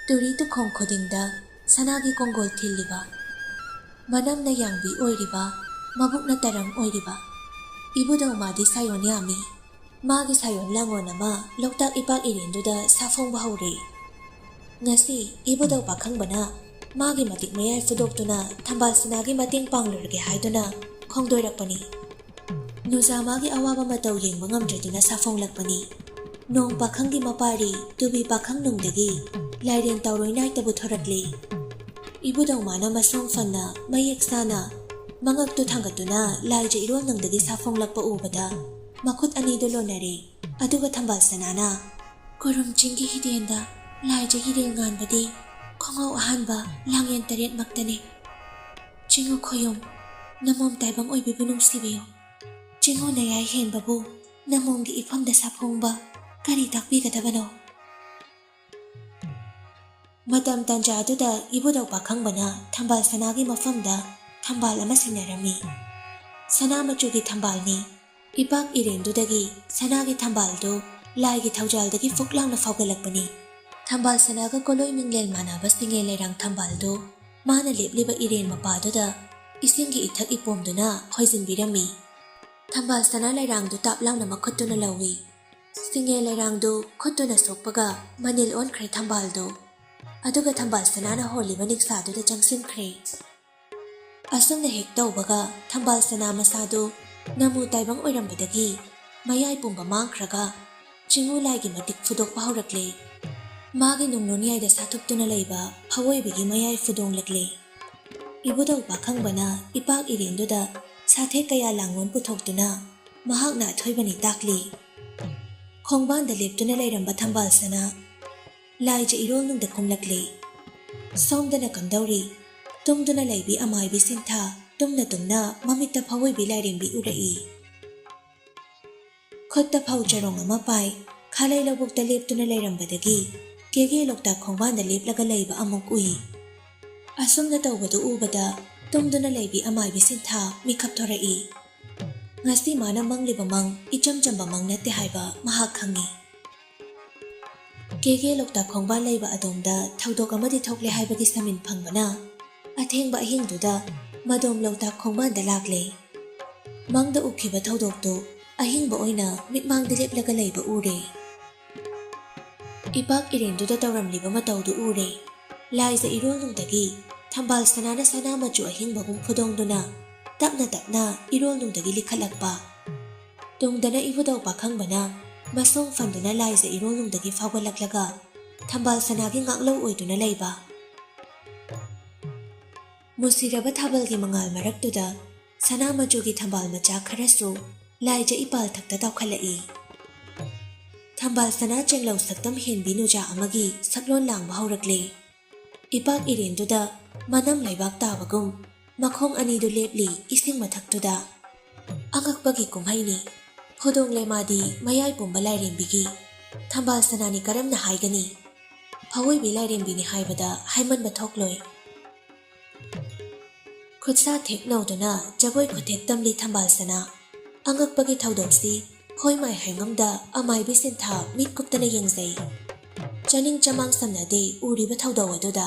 ꯇꯨꯔꯤ ꯇꯨꯈꯣꯡ ꯈꯨꯗꯤꯡꯗ ꯁꯅꯥꯒꯤ ꯀꯣꯡꯒꯣꯜ ꯊꯤꯜꯂꯤꯕ, ꯃꯅꯝꯅ ꯌꯥꯡꯕꯤ ꯑꯣꯏꯔꯤꯕ, ꯃꯕꯨꯛꯅ ꯇꯔꯪ ꯑꯣꯏꯔꯤꯕ, ꯏꯕꯨꯙꯧ ꯃꯥꯗꯤ ꯁꯥꯌꯣꯟ ꯌꯥꯝꯃꯤ꯫ ꯃꯥꯒꯤ ꯁꯥꯌꯣꯟ ꯂꯥꯡꯒꯣꯟ ꯑꯃ ꯂꯣꯛꯇꯥꯛ ꯏꯄꯥꯛ ꯏꯔꯦꯟꯗꯨꯗ ꯁꯥꯐꯣꯡꯕ ꯍꯧꯔꯦ꯫ ꯉꯁꯤ ꯏꯕꯨꯙꯧ ꯄꯥꯈꯪꯕꯅ ꯃꯥꯒꯤ ꯃꯇꯤꯛ ꯃꯌꯥꯏ ꯐꯨꯗꯣꯛꯇꯨꯅ ꯊꯝꯕꯥꯜ ꯁꯅꯥꯒꯤ ꯃꯇꯦꯡ ꯄꯥꯡꯂꯨꯔꯒꯦ ꯍꯥꯏꯗꯨꯅ ꯈꯣꯡꯗꯣꯏꯔꯛꯄꯅꯤ꯫ ꯅꯨꯖꯥ ꯃꯥꯒꯤ ꯑꯋꯥꯕ ꯃꯇꯧ ꯌꯦꯡꯕ ꯉꯝꯗ꯭ꯔꯗꯨꯅ ꯁꯥꯐꯣꯡꯂꯛꯄꯅꯤ꯫ ꯅꯣꯡ ꯄꯥꯈꯪꯒꯤ ꯃꯄꯥꯔꯤ ꯇꯨꯕꯤ ꯄꯥꯈꯪ ꯅꯨꯡꯗꯒꯤ ꯂꯥꯏꯔꯦꯟ ꯇꯧꯔꯣꯏ ꯅꯥꯏꯇꯕꯨ ꯊꯣꯔꯛꯂꯤ꯫ ꯏꯕꯨꯙꯧ ꯃꯥꯅ ꯃꯁꯣꯡ ꯐꯟꯅ ꯃꯌꯦꯛ ꯁꯥꯅ ꯃꯉꯛꯇꯨ ꯊꯥꯡꯒꯠꯇꯨꯅ ꯂꯥꯏꯖ ꯏꯔꯣꯜ ꯅꯨꯡꯗꯒꯤ ꯁꯥꯐꯣꯡꯂꯛꯄ ꯎꯕꯗ ꯃꯈꯨꯠ ꯑꯅꯤꯗꯨ ꯂꯣꯟꯅꯔꯦ꯫ ꯑꯗꯨꯒ ꯊꯝꯕꯥꯜ ꯁꯅꯥꯅ, "ꯀꯣꯔꯨꯝ ꯆꯤꯡꯒꯤ ꯍꯤꯗꯦꯟꯗ ꯂꯥꯏꯖ ꯍꯤꯗꯦꯟ ꯉꯥꯟꯕꯗꯤ ꯈꯣꯡꯉꯥꯎ ꯑꯍꯥꯟꯕ ꯂꯥꯡꯌꯦꯟ ꯇꯔꯦꯠꯃꯛꯇꯅꯤ꯫ ꯆꯤꯡꯉꯨ ꯈꯣꯌꯨꯝ, ꯅꯃꯣꯝ ꯇꯥꯏꯕꯪ ꯑꯣꯏꯕꯤꯕꯨ ꯅꯨꯡꯁꯤꯕꯤꯌꯨ꯫ ꯆꯤꯡꯉꯨ ꯅꯌꯥꯏ ꯍꯦꯟꯕꯕꯨ ꯅꯃꯣꯝꯒꯤ ꯏꯐꯝꯗ ꯁꯥꯐꯣꯡꯕ ꯀꯔꯤ ꯇꯥꯛꯄꯤꯒꯗꯕꯅꯣ?" ꯃꯇꯝ ꯇꯥꯟꯖꯥꯗꯨꯗ ꯏꯕꯨꯙꯧ ꯄꯥꯈꯪꯕꯅ ꯊꯝꯕꯥꯜ ꯁꯅꯥꯒꯤ ꯃꯐꯝꯗ ꯊꯝꯕꯥꯜ ꯑꯃ ꯁꯤꯟꯅꯔꯝꯃꯤ꯫ ꯁꯅꯥ ꯃꯆꯨꯒꯤ ꯊꯝꯕꯥꯜꯅꯤ꯫ ꯏꯄꯥꯛ ꯏꯔꯦꯟꯗꯨꯗꯒꯤ ꯁꯅꯥꯒꯤ ꯊꯝꯕꯥꯜꯗꯨ ꯂꯥꯏꯒꯤ ꯊꯧꯖꯥꯜꯗꯒꯤ ꯐꯨꯛ ꯂꯥꯎꯅ ꯐꯥꯎꯒꯠꯂꯛꯄꯅꯤ꯫ ꯊꯝꯕꯥꯜ ꯁꯅꯥꯒ ꯀꯣꯂꯣꯏ ꯃꯤꯡꯂꯦꯟ ꯃꯥꯟꯅꯕ ꯁꯤꯡꯉꯦ ꯂꯩꯔꯥꯡ ꯊꯝꯕꯥꯜꯗꯨ ꯃꯥꯅ ꯂꯦꯞꯂꯤꯕ ꯏꯔꯦꯟ ꯃꯄꯥꯗꯨꯗ ꯏꯁꯤꯡꯒꯤ ꯏꯊꯛ ꯏꯄꯣꯝꯗꯨꯅ ꯈꯣꯏꯖꯤꯟꯕꯤꯔꯝꯃꯤ꯫ ꯊꯝꯕꯥꯜ ꯁꯅꯥ ꯂꯩꯔꯥꯡꯗꯨ ꯇꯥꯞ ꯂꯥꯎꯅ ꯃꯈꯨꯠꯇꯨꯅ ꯂꯧꯏ꯫ ꯁꯤꯡꯉꯦ ꯂꯩꯔꯥꯡꯗꯨ ꯈꯨꯠꯇꯨꯅ ꯁꯣꯛꯄꯒ ꯃꯅꯤꯜ ꯑꯣꯟꯈ꯭ꯔꯦ ꯊꯝꯕꯥꯜꯗꯨ꯫ ꯑꯗꯨꯒ ꯊꯝꯕꯥꯜ ꯁꯅꯥꯅ ꯍꯣꯜꯂꯤꯕ ꯅꯤꯛꯁꯥꯗꯨꯗ ꯆꯪꯁꯤꯟꯈ꯭ꯔꯦ꯫ ꯑꯁꯨꯝꯅ ꯍꯦꯛ ꯇꯧꯕꯒ ꯊꯝꯕꯥꯜ ꯁꯅꯥ ꯃꯁꯥꯗꯨ ꯅꯃꯨ ꯇꯥꯏꯕꯪ ꯑꯣꯏꯔꯝꯕꯗꯒꯤ ꯃꯌꯥꯏ ꯄꯨꯝꯕ ꯃꯥꯡꯈ꯭ꯔꯒ ꯆꯤꯡꯉꯨ ꯂꯥꯏꯒꯤ ꯃꯇꯤꯛ ꯐꯨꯗꯣꯛꯄ ꯍꯧꯔꯛꯂꯦ꯫ ꯃꯥꯒꯤ ꯅꯨꯡꯂꯣꯟꯌꯥꯏꯗ ꯁꯥꯊꯨꯞꯇꯨꯅ ꯂꯩꯕ ꯐꯑꯣꯏꯕꯒꯤ ꯃꯌꯥꯏ ꯐꯨꯗꯣꯡꯂꯛꯂꯦ꯫ ꯏꯕꯨꯙꯧ ꯄꯥꯈꯪꯕꯅ ꯏꯄꯥꯛ ꯏꯔꯦꯟꯗꯨꯗ ꯁꯥꯊꯦꯛ ꯀꯌꯥ ꯂꯥꯡꯒꯣꯟ ꯄꯨꯊꯣꯛꯇꯨꯅ ꯃꯍꯥꯛꯅ ꯑꯊꯣꯏꯕꯅꯤ ꯇꯥꯛꯂꯤ꯫ ꯈꯣꯡꯕꯥꯟꯗ ꯂꯦꯞꯇꯨꯅ ꯂꯩꯔꯝꯕ ꯊꯝꯕꯥꯜ ꯁꯅꯥ ꯂꯥꯏꯖ ꯏꯔꯣꯜ ꯅꯨꯡꯗ ꯀꯨꯝꯂꯛꯂꯤ꯫ ꯁꯣꯝꯗꯅ ꯀꯝꯗꯧꯔꯤ? ꯇꯨꯝꯗꯨꯅ ꯂꯩꯕꯤ ꯑꯃꯥꯏꯕꯤ ꯁꯤꯟꯊꯥ ꯇꯨꯝꯅ ꯇꯨꯝꯅ ꯃꯃꯤꯠꯇ ꯐꯑꯣꯏꯕꯤ ꯂꯥꯏꯔꯦꯝꯕꯤ ꯎꯔꯛꯏ꯫ ꯈꯨꯠꯇ ꯐꯧ ꯆꯔꯣꯡ ꯑꯃ ꯄꯥꯏ, ꯈꯥꯂꯩ ꯂꯧꯕꯨꯛꯇ ꯂꯦꯞꯇꯨꯅ ꯂꯩꯔꯝꯕꯗꯒꯤ ꯀꯦꯒꯦ ꯂꯣꯛꯇꯥꯛ ꯈꯣꯡꯕꯥꯟꯗ ꯂꯦꯞꯂꯒ ꯂꯩꯕ ꯑꯃꯨꯛ ꯎꯏ꯫ ꯑꯁꯨꯝꯅ ꯇꯧꯕꯗꯨ ꯎꯕꯗ ꯇꯨꯝꯗꯨꯅ ꯂꯩꯕꯤ ꯑꯃꯥꯏꯕꯤ ꯁꯤꯟꯊꯥ ꯃꯤꯀꯞ ꯊꯣꯔꯛꯏ꯫ ꯉꯁꯤ ꯃꯥꯅ ꯃꯪꯂꯤꯕ ꯃꯪ ꯏꯆꯝ ꯆꯝꯕ ꯃꯪ ꯅꯠꯇꯦ ꯍꯥꯏꯕ ꯃꯍꯥꯛ ꯈꯪꯏ꯫ ꯀꯦꯒꯦ ꯂꯣꯛꯇꯥꯛ ꯈꯣꯡꯕꯥꯟ ꯂꯩꯕ ꯑꯗꯣꯝꯗ ꯊꯧꯗꯣꯛ ꯑꯃꯗꯤ ꯊꯣꯛꯂꯦ ꯍꯥꯏꯕꯒꯤ ꯁꯃꯤꯟ ꯐꯪꯕꯅ ꯑꯊꯦꯡꯕ ꯑꯍꯤꯡꯗꯨꯗ ꯃꯗꯣꯝ ꯂꯣꯛꯇꯥꯛ ꯈꯣꯡꯕꯥꯟꯗ ꯂꯥꯛꯂꯦ꯫ ꯃꯪꯗ ꯎꯈꯤꯕ ꯊꯧꯗꯣꯛꯇꯨ ꯑꯍꯤꯡꯕ ꯑꯣꯏꯅ ꯃꯤꯠꯃꯥꯡꯗ ꯂꯦꯞꯂꯒ ꯂꯩꯕ ꯎꯔꯦ꯫ ꯏꯄꯥꯛ ꯏꯔꯦꯟꯗꯨꯗ ꯇꯧꯔꯝꯂꯤꯕ ꯃꯇꯧꯗꯨ ꯎꯔꯦ꯫ ꯂꯥꯏꯖ ꯏꯔꯣꯜꯅꯨꯡꯗꯒꯤ ꯊꯝꯕꯥꯜ ꯁꯅꯥꯅ ꯁꯅꯥ ꯃꯆꯨ ꯑꯍꯤꯡꯕꯒꯨꯝ ꯐꯨꯗꯣꯡꯗꯨꯅ ꯇꯞꯅ ꯇꯞꯅ ꯏꯔꯣꯜꯅꯨꯡꯗꯒꯤ ꯂꯤꯈꯠꯂꯛꯄ꯫ ꯇꯨꯡꯗꯅ ꯏꯕꯨꯙꯧ ꯄꯥꯈꯪꯕꯅ ꯃꯁꯣꯡ ꯐꯟꯗꯨꯅ ꯂꯥꯏꯖ ꯏꯔꯣꯜꯅꯨꯡꯗꯒꯤ ꯐꯥꯎꯒꯠꯂꯛꯂꯒ ꯊꯝꯕꯥꯜ ꯁꯅꯥꯒꯤ ꯉꯥꯛꯂꯧ ꯑꯣꯏꯗꯨꯅ ꯂꯩꯕ꯫ ꯃꯨꯁꯤꯔꯕ ꯊꯥꯕꯜꯒꯤ ꯃꯉꯥꯜ ꯃꯔꯛꯇꯨꯗ ꯁꯅꯥ ꯃꯆꯨꯒꯤ ꯊꯝꯕꯥꯜ ꯃꯆꯥ ꯈꯔꯁꯨ ꯂꯥꯏꯖ ꯏꯄꯥꯜ ꯊꯛꯇ ꯇꯥꯎꯈꯠꯂꯛꯏ꯫ ꯊꯝꯕꯥꯜ ꯁꯅꯥ ꯆꯦꯡꯂꯧ ꯁꯛꯇꯝ ꯍꯦꯟꯕꯤ ꯅꯨꯖꯥ ꯑꯃꯒꯤ ꯁꯛꯂꯣꯟ ꯂꯥꯡꯕ ꯍꯧꯔꯛꯂꯦ꯫ ꯏꯄꯥꯛ ꯏꯔꯦꯟꯗꯨꯗ ꯃꯅꯝ ꯂꯩꯕꯥꯛ ꯇꯥꯕꯒꯨꯝ ꯃꯈꯣꯡ ꯑꯅꯤꯗꯨ ꯂꯦꯞꯂꯤ ꯏꯁꯤꯡ ꯃꯊꯛꯇꯨꯗ꯫ ꯑꯉꯛꯄꯒꯤ ꯀꯨꯝꯍꯩꯅꯤ꯫ ꯐꯨꯗꯣꯡ ꯂꯦꯃꯥꯗꯤ ꯃꯌꯥꯏ ꯄꯨꯝꯕ ꯂꯥꯏꯔꯦꯝꯕꯤꯒꯤ ꯊꯝꯕꯥꯜ ꯁꯅꯥꯅꯤ ꯀꯔꯝꯅ ꯍꯥꯏꯒꯅꯤ? ꯐꯑꯣꯏꯕꯤ ꯂꯥꯏꯔꯦꯝꯕꯤꯅꯤ ꯍꯥꯏꯕꯗ ꯍꯥꯏꯃꯟꯕ ꯊꯣꯛꯂꯣꯏ꯫ ꯈꯨꯠꯁꯥ ꯊꯦꯛ ꯅꯧꯗꯨꯅ ꯖꯒꯣꯏ ꯈꯨꯊꯦꯛ ꯇꯝꯂꯤ ꯊꯝꯕꯥꯜ ꯁꯅꯥ꯫ ꯑꯉꯛꯄꯒꯤ ꯊꯧꯗꯣꯛꯁꯤ ꯍꯣꯏ ꯃꯥꯏ ꯍꯥꯏꯉꯝꯗ ꯑꯃꯥꯏꯕꯤ ꯁꯤꯟꯊꯥ ꯃꯤꯠ ꯀꯨꯞꯇꯅ ꯌꯦꯡꯖꯩ꯫ ꯆꯥꯅꯤꯡ ꯆꯃꯥꯡ ꯁꯝꯅꯗꯦ ꯎꯔꯤꯕ ꯊꯧꯗꯣꯛ ꯑꯗꯨꯗ꯫